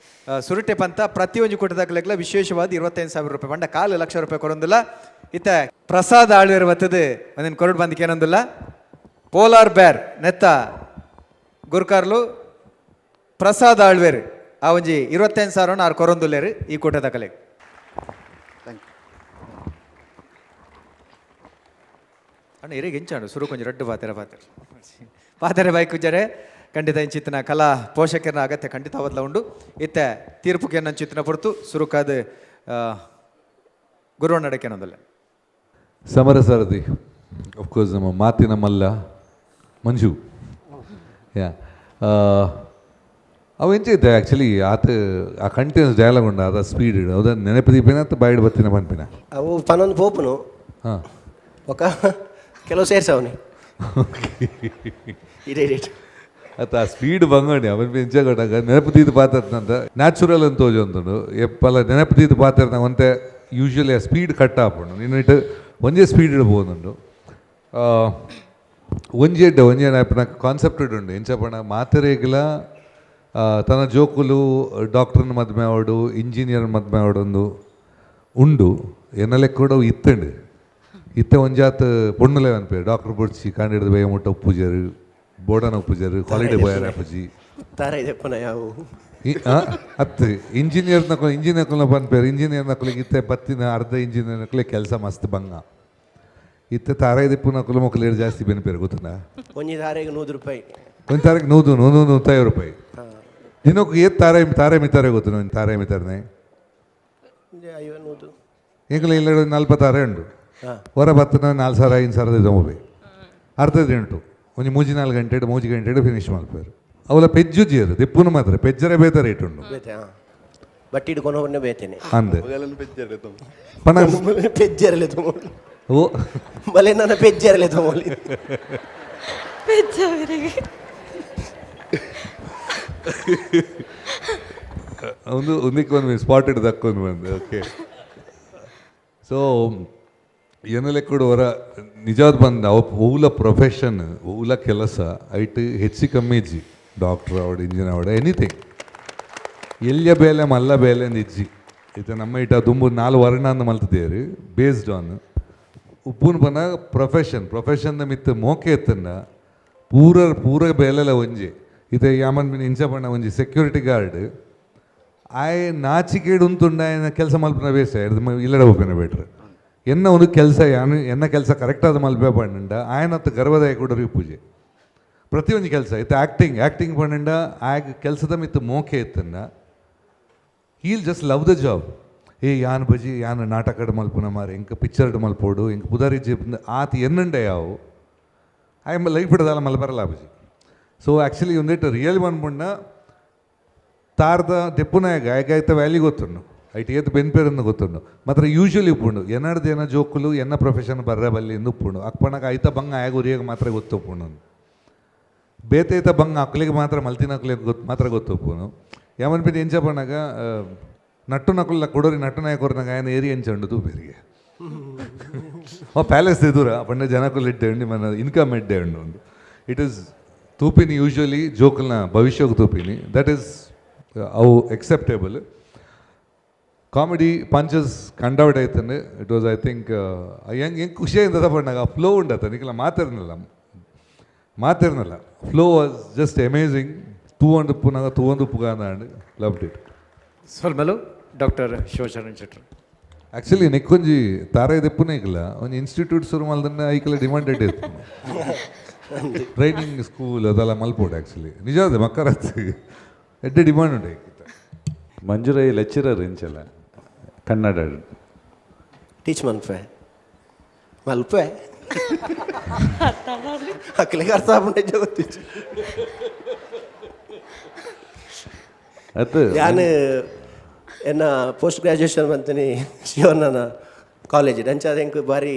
ಸುರುಟೆ ಪಂತ ಪ್ರತಿಯೊಂದು ಕೂಟದಾಗಲೆಗ್ಲ ವಿಶೇಷವಾದ 25,000 ರೂಪಾಯಿ ಪಂಡ 1.25 ಲಕ್ಷ ರೂಪಾಯಿ ಕೊಡೊಂದಿಲ್ಲ. ಇತ್ತ ಪ್ರಸಾದ ಆಳ್ವೇರು ಬತ್ತದು ಒಂದಿನ ಕೊರಡು ಬಂದಕ್ಕೆ ಏನೊಂದಿಲ್ಲ. ಪೋಲಾರ್ ಬೇರ್ ನೆತ್ತ ಗುರ್ಕಾರ್ಲು ಪ್ರಸಾದ ಆಳ್ವೇರು ಆ ಒಂಜಿ 25,000 ಆರು ಕೊರೊಂದುಲ್ಲೇರು ಈ ಕೂಟದಾಕಲೆ. Thank you. ಅಣ್ಣ, ಇರಿಗೆ ಎಂಚಾಡು ಸುರು ಕೊಂಚ ರಡ್ಡು ಪಾತೆರ ಪಾತೆರ ಪಾತೆರೆ ಬೈಕ್ ಜರೆ. ಖಂಡಿತ ಇಂಚಿತ್ತಿನ ಕಲಾ ಪೋಷಕರನ್ನ ಅಗತ್ಯ ಖಂಡಿತ ಬದಲ ಉಂಡು. ಇತ್ತೆ ತೀರ್ಪುಗೆ ಚಿತ್ತಿನ ಪೊರ್ತು ಸುರುಕಾದ ಗುರುವಣ್ಣ ನಡಕೆನೊಂದಲ್ಲ. ಸಮರ ಸಾರಥಿ, ಕೋರ್ಸ್ ನಮ್ಮ ಮಾತಿನ ಮಲ್ಲ ಮಂಜು. ಯಾ, ಅವು ಎಂಚ ಇತ್ತೆ ಆ್ಯಕ್ಚುಲಿ ಆತ ಆ ಕಂಟಿನ್ಯೂಸ್ ಡೈಲಾಗ್ ಉಂಡು, ಅದ ಸ್ಪೀಡ್ ಇಡು ಹೌದಾ? ನೆನಪು ದೀಪಿನ ಅಥವಾ ಬಾಯಿಡ್ ಬತ್ತಿನ ಪನ್ಪಿನ? ಅವು ಪನೊಂದು ಪೋಪುನು. ಬೊಕ ಕೆಲವು ಸೇರ್ಸವನಿ ಇಡೇ ರೇಟ್. ಅತ್ತ ಆ ಸ್ಪೀಡ್ ಬಂಗಣಿ ಅವನ್ ಎಂಚ ಕೊಟ್ಟಾಗ ನೆನಪು ದೀದ್ ಪಾತ್ರನಂತ ನ್ಯಾಚುರಲ್ ಅಂತ ತೋಜೊಂದುಂಡು. ಎಪ್ಪಲ ನೆನಪು ದೀದ್ ಪಾತ್ರ ಒಂತೆ ಯೂಶ್ವಲಿ ಆ ಸ್ಪೀಡ್ ಕಟ್ ಆಪುಂಡು. ನಿನ್ನ ಇಟ್ಟು ಒಂಜೇ ಸ್ಪೀಡ್ ಇಡ್ಬೋದುಂಡು. ಒಂಜಿ ಎಡ್ಡೆ ಒಂಜಿ ಆಪುನ ಕಾನ್ಸೆಪ್ಟ್ ಉಂಡು. ಎಂಚ ಪಂಡ ಮಾತೆರೆಗ್ಲ ತನ್ನ ಜೋಕುಲು ಡಾಕ್ಟ್ರನ್ನ ಮದ್ಮೆ ಆವಡು, ಇಂಜಿನಿಯರ್ ಮದ್ಮೆ ಆವಡೊಂದು ಉಂಡು. ಎನ್ನ ಲೆಕ್ಕ ಕೂಡ ಇತ್ತಂಡು. ಇತ್ತೆ ಒಂಜಾತ್ ಪೊಣ್ಣುಲೆ ಅನ್ಪೇರು ಡಾಕ್ಟ್ರ್ ಬೊಡ್ಚಿ, ಕಾಂಡಿಡ್ದು ಬೇಗ ಮುಟ್ಟ ಉಪ್ಪುಜರು, ಬೋಡನ ಉಪ್ಪುಜರು, ಹಾಲಿಡೇ ಬೋಯರ್ ಆಪುಜಿ. ತಾರ ಇದೆಪ್ಪನ ಯಾವು? ಅತ್ತು ಇಂಜಿನಿಯರ್ ನಕುಲು, ಇಂಜಿನಿಯರ್ ನಕುಲ್ನ ಪನ್ಪೇರು. ಇಂಜಿನಿಯರ್ ನಕುಲಿಗೆ ಇತ್ತೆ ಬತ್ತಿನ ಅರ್ಧ ಇಂಜಿನಿಯರ್ ನಕುಲೆ ಕೆಲಸ ಮಸ್ತ್ ಬಂಗ. ಇತ್ತೆ ತಾರಾಯಿ ದಿಪ್ಪು ನಕುಲು ಮೊಕಲು ಏರ್ ಜಾಸ್ತಿ ಬೆನ್ಪೇರು ಗೊತ್ತುಂಡ? ಒಂಜಿ ತಾರೆಗೆ 100 ರೂಪಾಯಿ. ಒಂದು ತಾರೀಕು ನೂದು ನೂದು ನೂತೈದು ರೂಪಾಯಿ ದಿನಕ್ಕೆ. ಏತ್ ತಾರಾಯಿ ತಾರೇ ಮಿತಾರೆ ಗೊತ್ತು? ಒಂದು ತಾರೇ ಮಿತಾರನೆ. ಒಂಜಿ ಐವ ನೂದು. ಈಗಲೇ ಇಲ್ಲ ನಲ್ವತ್ತಾರೇ ಉಂಡು. ಹೊರ ಬತ್ತನ 4,000 5,000 ದೊಂಬೆ ಅರ್ಧ ಉಂಟು. ಒಂಜಿ ಮೂಜಿ ನಾಲ್ಕು ಗಂಟೆ ಮೂಜಿ ಗಂಟೆ ಫಿನಿಶ್ ಮಲ್ಪೇರು. ಅವಲ ಪೆಜ್ಜು ಜಿಯರು ದಿಪ್ಪುನು ಮಾತ್ರ ಪೆಜ್ಜರೆ ಬೇತ ರೇಟ್ ಉಂಡು. ಬೇತೆ ಹಾಂ, ಬಟ್ಟಿ ಹಿಡ್ಕೊಂಡು ಹೋಗ್ನೆ ಬೇತೇನೆ. ಅಂದೆ. ಪೆಜ್ಜರೆ. ಪಣ. ಪೆಜ್ಜರಲೆ ತಗೊಂಡು. ಓ. ಬಲೆ ನನ್ನ ಪೆಜ್ಜರಲೆ ತಗೊಳ್ಳಿ. ಪೆಜ್ಜವರಿಗೆ. ಒಂದು ಒಂದಕ್ಕೆ ಒಂದು ಸ್ಪಾಟ್ ಹಿಡ್ದು ಹಾಕ್ಕೊಂಡು ಬಂದೆ. ಓಕೆ, ಸೊ ಏನೆಲ್ಲ ಕೂಡ ಹೊರ ನಿಜವಾದ ಬಂದ ಅವು ಓಲ ಪ್ರೊಫೆಷನ್ ಓಲ ಕೆಲಸ ಐಟ್ ಹೆಚ್ಚು ಕಮ್ಮಿ ಇಜ್ಜಿ. ಡಾಕ್ಟ್ರ್ ಆವಡ್, ಇಂಜಿನಿಯರ್ ಆವಡ್, ಎನಿಥಿಂಗ್, ಎಲ್ಲಿಯ ಬೇಲೆ ಮಲ್ಲ ಬೇಲೆ ಅಂದ್ ಇಜ್ಜಿ. ಇತ್ತೆ ನಮ್ಮ ಇಟ ದುಂಬು ನಾಲ್ ವರ್ಣ ಅಂದ್ ಮಲ್ತದೇರು ಬೇಸ್ಡ್ ಆನ್ ಉಪ್ಪುನ ಪಂಡ ಪ್ರೊಫೆಷನ್. ಪ್ರೊಫೆಷನ್ ಮಿತ್ತು ಮೋಕೆ ಎತ್ತಂಡ ಪೂರ ಪೂರ ಬೇಲೆಲ ಒಂಜಿ. ಇತ್ತೆ ಯಾಮನ್ ಮಿನ್ ಇಂಚ ಪಂಡ ಒಂಜಿ ಸೆಕ್ಯೂರಿಟಿ ಗಾರ್ಡ್ ಆಯೆ ನಾಚಿಕೇಡು ಉಂತುಂಡ ಆಯನ ಕೆಲಸ ಮಲ್ಪುನ ಬೇಸ ಇಲ್ಲಡ ಹೋಗ್ಬೇನ ಬೇಟ್ರ್. ಎನ್ನ ಒಂದು ಕೆಲಸ ಯಾನು ಎನ್ನ ಕೆಲಸ ಕರೆಕ್ಟ್ ಆದ ಮಲ್ಪೆ ಪಂಡ ಆಯನತ್ತು ಗರ್ವದಾಯ ಕೊಡರಿ ಪೂಜೆ ಪ್ರತಿಯೊಂದು ಕೆಲಸ. ಇತ್ತು ಆ್ಯಕ್ಟಿಂಗ್ ಆ್ಯಕ್ಟಿಂಗ್ ಪಂಡ ಆಗ ಕೆಲಸದ ಮಿತ್ತು ಮೋಕೆ ಇತ್ತಂಡ he'll just love the job. ಏ ಯಾನ್ ಬಜಿ ಯಾನ್ ನಾಟಕಡ್ ಮಲ್ಪುನ ಮಾರಿ, ಎಂಕ ಪಿಕ್ಚರ್ಡ್ ಮಲ್ಪೋಡು, ಎಂಕ ಪುದರಿಜ್ಜಿ ಆತ ಎನ್ನುಂಡೆ ಯಾವು I am life ಹಿಡ್ದಲ್ಲ ಮಲ್ಬರಲ್ಲ ಬಜಿ. ಸೊ ಆ್ಯಕ್ಚುಲಿ ಒಂದಿಟ್ಟು ರಿಯಲ್ ಪನ್ಪುಂಡ ತಾರ್ದ ದೆಪ್ಪುನಾಗ ಆಯ್ತ ವ್ಯಾಲ್ಯೂ ಗೊತ್ತುಂಡು. ಐಟ್ ಏತ್ ಬೆನ್ಪೇರನ್ನು ಗೊತ್ತುಂಡು ಮಾತ್ರ ಯೂಶುವಲಿ ಉಪ್ಪುಂಡು ಎನ್ನಡ್ದು ಏನ ಜೋಕುಲು ಎನ್ನ ಪ್ರೊಫೆಷನ್ ಬರ್ರೆ ಬಲ್ಲಿ ಇಂದು ಉಪ್ಪುಂಡು ಅಕ್ಪಣಗ ಐತ ಬಂಗ ಆಯಾಗ ಉರಿಯಾಗ ಮಾತ್ರ ಗೊತ್ತುಪ್ಪುಂಡು ಬೇತೈತ ಬಂಗ ಅಕ್ಲಿಗೆ ಮಾತ್ರ ಮಲ್ತಿನ ಅಕ್ಲಿಗೆ ಗೊತ್ತು ಮಾತ್ರ ಗೊತ್ತುಪ್ಪುನು ಯಾಮನ್ಪಿನ ಎಂಚ ಪಣ್ಣಾಗ ನಟ್ಟು ನಕುಲ್ಲ ಕೊಡೋರಿ ನಟ್ಟು ನಾಯಕೊರ್ನಾಗ ఆయన ಏರಿ ಎಂಚ ಉಂಡು ತೂಪೇರಿಗೆ ಆ ಪ್ಯಾಲೇಸ್ ಎದುರ ಪಂಡ ಜನಕುಲು ಇಡ್ಡೆ ಉಂಡು మన ಇನ್ಕಮ್ ಎಡ್ಡೆ ಉಂಡು ಒಂದು it is ತೂಪಿನಿ ಯೂಶುವಲಿ ಜೋಕುಲ್ನ ಭವಿಷ್ಯಕ್ಕೆ ತೂಪಿನಿ that is ಅವು ಎಕ್ಸೆಪ್ಟೇಬಲ್ ಕಾಮಿಡಿ ಪಂಚಸ್ ಕಂಡೌಟ್ ಆಯ್ತಂಡೆ it was I think ಹೆಂಗೆ ಹೆಂಗೆ ಖುಷಿ ಆಯ್ತದ ಪಣ್ಣಾಗ ಆ ಫ್ಲೋ ಉಂಡತ ನಿಖಲ ಮಾತಾಡ್ನಲ್ಲ ಮಾತಾಡ್ನಲ್ಲ ಫ್ಲೋ ವಾಸ್ ಜಸ್ಟ್ ಅಮೇಝಿಂಗ್ ತೂವಂದು ಪುನಾಗ ತೂವಂದು ಪುಗಾಂದ ಲವ್ಡ್ it. ಸೊಲ್ಮೆಲು doctor Shivasharan Shettar. Actually ನೆಕ್ಕೊಂಜಿ ತಾರೈ ದೆಪ್ಪುನೇ ಇಕ್ಕಲ್ಲ ಒಂಜಿ ಇನ್ಸ್ಟಿಟ್ಯೂಟ್ ಶುರು ಮಲ್ದನ್ನ ಐಕಲ ಡಿಮಾಂಡೆಡ್ ಇತ್ತು ಟ್ರೈನಿಂಗ್ ಸ್ಕೂಲ್ ಅದೆಲ್ಲ ಮಲ್ಪೋಡು ಆ್ಯಕ್ಚುಲಿ ನಿಜ ಅದೇ ಮಕ್ಕರತ್ ಎಡ್ಡೆ ಡಿಮಾಂಡ್ ಉಂಟು ಐಕಿತ. ಮಂಜುರೈ ಲೆಕ್ಚರರ್ ಇಂಚಲ ಕನ್ನಡ ಟೀಚ್ ಮನ್ಪೆ ಮಲ್ಪೆ ಅಕ್ಲಿಗೆ ಅರ್ಥ ಆಪುಂಡು ಗೊತ್ತಿತ್ತು. ಅದು ಯಾನ್ ಎನ್ನ ಪೋಸ್ಟ್ ಗ್ರ್ಯಾಜುಯೇಷನ್ ಮಂತನಿ ಶಿವಣ್ಣನ ಕಾಲೇಜ್ ಅಂಚಾದ ಎಂಕ್ ಬಾರಿ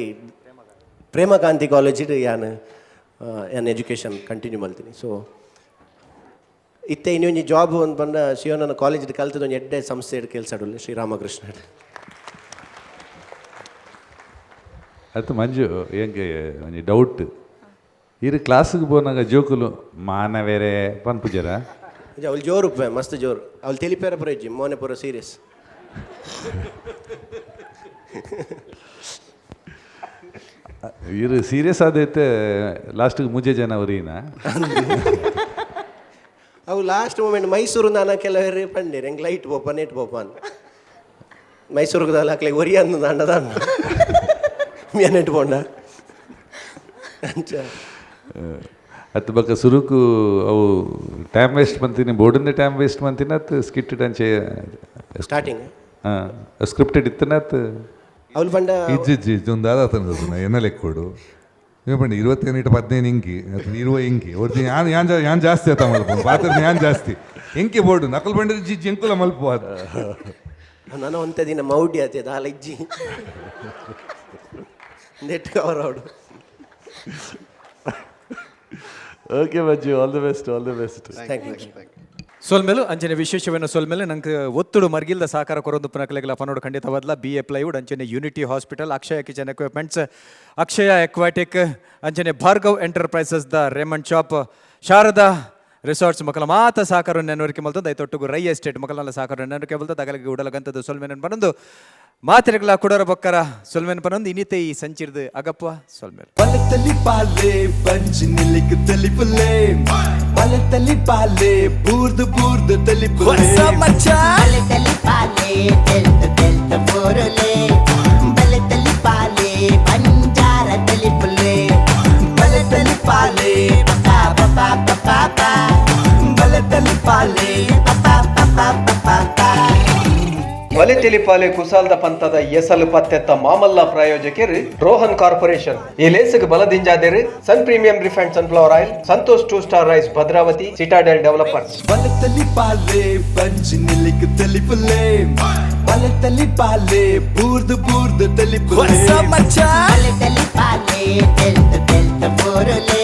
ಪ್ರೇಮಕಾಂತಿ ಕಾಲೇಜಿಡ್ ಯಾನ್ ಯಾನ್ ಎಜುಕೇಷನ್ ಕಂಟಿನ್ಯೂ ಮಲ್ತೀನಿ. ಸೊ ಇತ್ತೆ ಇನ್ನೊಂಜಿ ಜಾಬ್ ಒಂದು ಬಂದ ಶಿವಣ್ಣನ ಕಾಲೇಜಿಡ್ ಕಲ್ತದ ಒಂಜಿ ಎಡ್ಡೆ ಸಂಸ್ಥೆ ಕೆಲಸ ಶ್ರೀರಾಮಕೃಷ್ಣ. ಅದು ಮಂಜು ಎಂಗೆ ಒಂಜಿ ಡೌಟ್ ಇರು ಕ್ಲಾಸಿಗೆ ಪೋನಾಗ ಜೋಕುಲು ಮಾನವೇರೆ ಪನ್ಪುಜರ? ಅವಳು ಜೋರು ಉಪ್ಪೆ ಮಸ್ತ್ ಜೋರು ಅವಳು ತಿಳಿಪೇರ ಪುರ ಇಜ್ಜಿ ಮೋನೆ ಪೂರ ಸೀರಿಯಸ್. ಇರು ಸೀರಿಯಸ್ ಆದೈತೆ ಲಾಸ್ಟಿಗೆ ಮುಜೆ ಜನ ಅವರಿನ. ಅವು ಲಾಸ್ಟ್ ಮೂಮೆಂಟ್ ಮೈಸೂರು ನಾನು ಕೆಲವರು ಪಂಡೇರು ಹೆಂಗೆ ಲೈಟ್ ಬೋಪ ನೆಟ್ ಬೋಪ ಅಂತ ಮೈಸೂರಿಗೆ ಹಾಕ್ಲಿ ಒರಿ ಅಂದ ದಾಂಡ ನೆಟ್ ಪೋಂಡ ಅಂಚ. ಅತ್ತು ಬಕ್ಕ ಸುರುಕು ಅವು ಟೈಮ್ ವೇಸ್ಟ್ ಮಂತೀನಿ ಬೋರ್ಡಿಂದ ಟೈಮ್ ವೇಸ್ಟ್ ಮಂತೀನಿ ಅತ್ತು ಸ್ಕಿಟ್ ಅಂಚೆ ಸ್ಟಾರ್ಟಿಂಗ್ ಹಾಂ ಸ್ಕ್ರಿಪ್ಟೆಡ್ ಇತ್ತನ ಅತ್ತು ಅವಳು ಪಂಡ ಇಜ್ಜಿ ಇಜ್ಜಿ ಇಜ್ಜಿ ಒಂದು ದಾದಾತನ ಗೊತ್ತುನ ಎನ್ನ ಲೆಕ್ಕೋಡು ಪಂಡ 25 ಇಟ್ಟು 15 ಇಂಕಿ ಅಥವಾ 20 ಇಂಕಿ ಒರ್ತಿ ಯಾನ್ ಯಾನ್ ಯಾನ್ ಜಾಸ್ತಿ ಆತ ಮಲ್ಪ ಪಾತ್ರ ಯಾನ್ ಜಾಸ್ತಿ ಎಂಕಿ ಬೋರ್ಡು ನಕಲ್ ಬಂಡಿರ ಜಿಜ್ಜಿ ಎಂಕುಲ ಮಲ್ಪ ಅದು. ನಾನು ಒಂತೆ ದಿನ ಮೌಡಿ ಆತೆ ದಾಲ ಇಜ್ಜಿ ನೆಟ್ cover ಅವಡು. Okay Manju, all the best, all the best. Thank you. ಸೊಲ್ಮೇಲು ಅಂಚನೆ ವಿಶೇಷವನ್ನು ಸೊಲ್ಮೇಲೆ ನಂಗೆ ಒತ್ತಡು ಮರ್ಗಿಲ್ದ ಸಹಕಾರ ಕೊರೊಂದು ಪುನಕಲೆಗಳ ಪನೋಡು ಖಂಡಿತವಾದ್ಲ ಬಿ ಎ ಪ್ಲೈವುಡ್ ಅಂಚನೆ unity hospital Akshaya kitchen equipments Akshaya aquatic ಅಂಚನೆ Bhargav enterprises the Raymond shop Sharada resorts ಮಕ್ಕಳ ಮಾತ ಸಹಕಾರ ನೆನವರಿಕೆ ಮಲ್ತದ ಐತೊಟ್ಟಿಗೂ ರೈ ಎಸ್ಟೇಟ್ ಮಕ್ಕಳ ಸಹಕಾರ ನೆನವರಿಕೆ ಮಲ್ತದ ಅಗಲಿಗೆ ಉಡಲಗಂತದ್ದು ಸೊಲ್ಮೇನ ಪನೊಂದು ಮಾತ್ರೆಗಳ ಕುಡರ ಬೊಕ್ಕರ ಸೊಲ್ಮೇನ ಪನೊಂದು ಇನ್ನಿತೆ ಈ ಸಂಚಿರ್ದು ಅಗಪ್ಪ ಸೊಲ್ಮೇಲೆ. ಬಲತಲಿ ಪಾಲೆ ಬಂಜಿ ನಿಲಿಕ್ ತಲಿಪುಲೆ ಬಲತಲಿ ಪಾಲೆ ಬೂರ್ದು ಬೂರ್ದು ತಲಿಪುಲೆ ಬಲೆ ತಲಿಪಾಲೆ ತೆಲ್ತ ತೆಲ್ತ ಬೋರುಲೆ ಬಲೆ ತಲಿಪಾಲೆ ಬಂಜಾರ ತಲಿಪುಲೆ ಬಲೆ ತಲಿಪಾಲೆ ಪಾ ಪಾ ಪಾ ಪಾ ಪಾ ಬಲೆ ತಲಿಪಾಲೆ ಪಾ ಪಾ ಪಾ ಪಾ ಪಾ. ಬಲೆ ತೆಲಿಪಾಲೆ ಕುಸಾಲ್ದ ಪಂತದ ಎಸಲು ಪತ್ತೆತ್ತ ಮಾಮಲ್ಲ ಪ್ರಾಯೋಜಕರು ರೋಹನ್ ಕಾರ್ಪೊರೇಷನ್. ಈ ಲೇಸಿಗೆ ಬಲದಿಂಜಾದೇರು Sun premium refined sunflower oil, Santosh 2 star rice Bhadravati, citadel developers. ಬಲೆ ತಲಿಪಾಲೆ ಬಂಜಿ ನಿಲಿಕ್ ತಲಿಪುಲೆ ಬಲೆ ತಲಿಪಾಲೆ ಬೂರ್ದು ಬೂರ್ದು ತಲಿಪುಲೆ ಬಲೆ ತಲಿಪಾಲೆ ತೆಲ್ತ ತೆಲ್ತ ಬೋರುಲೆ.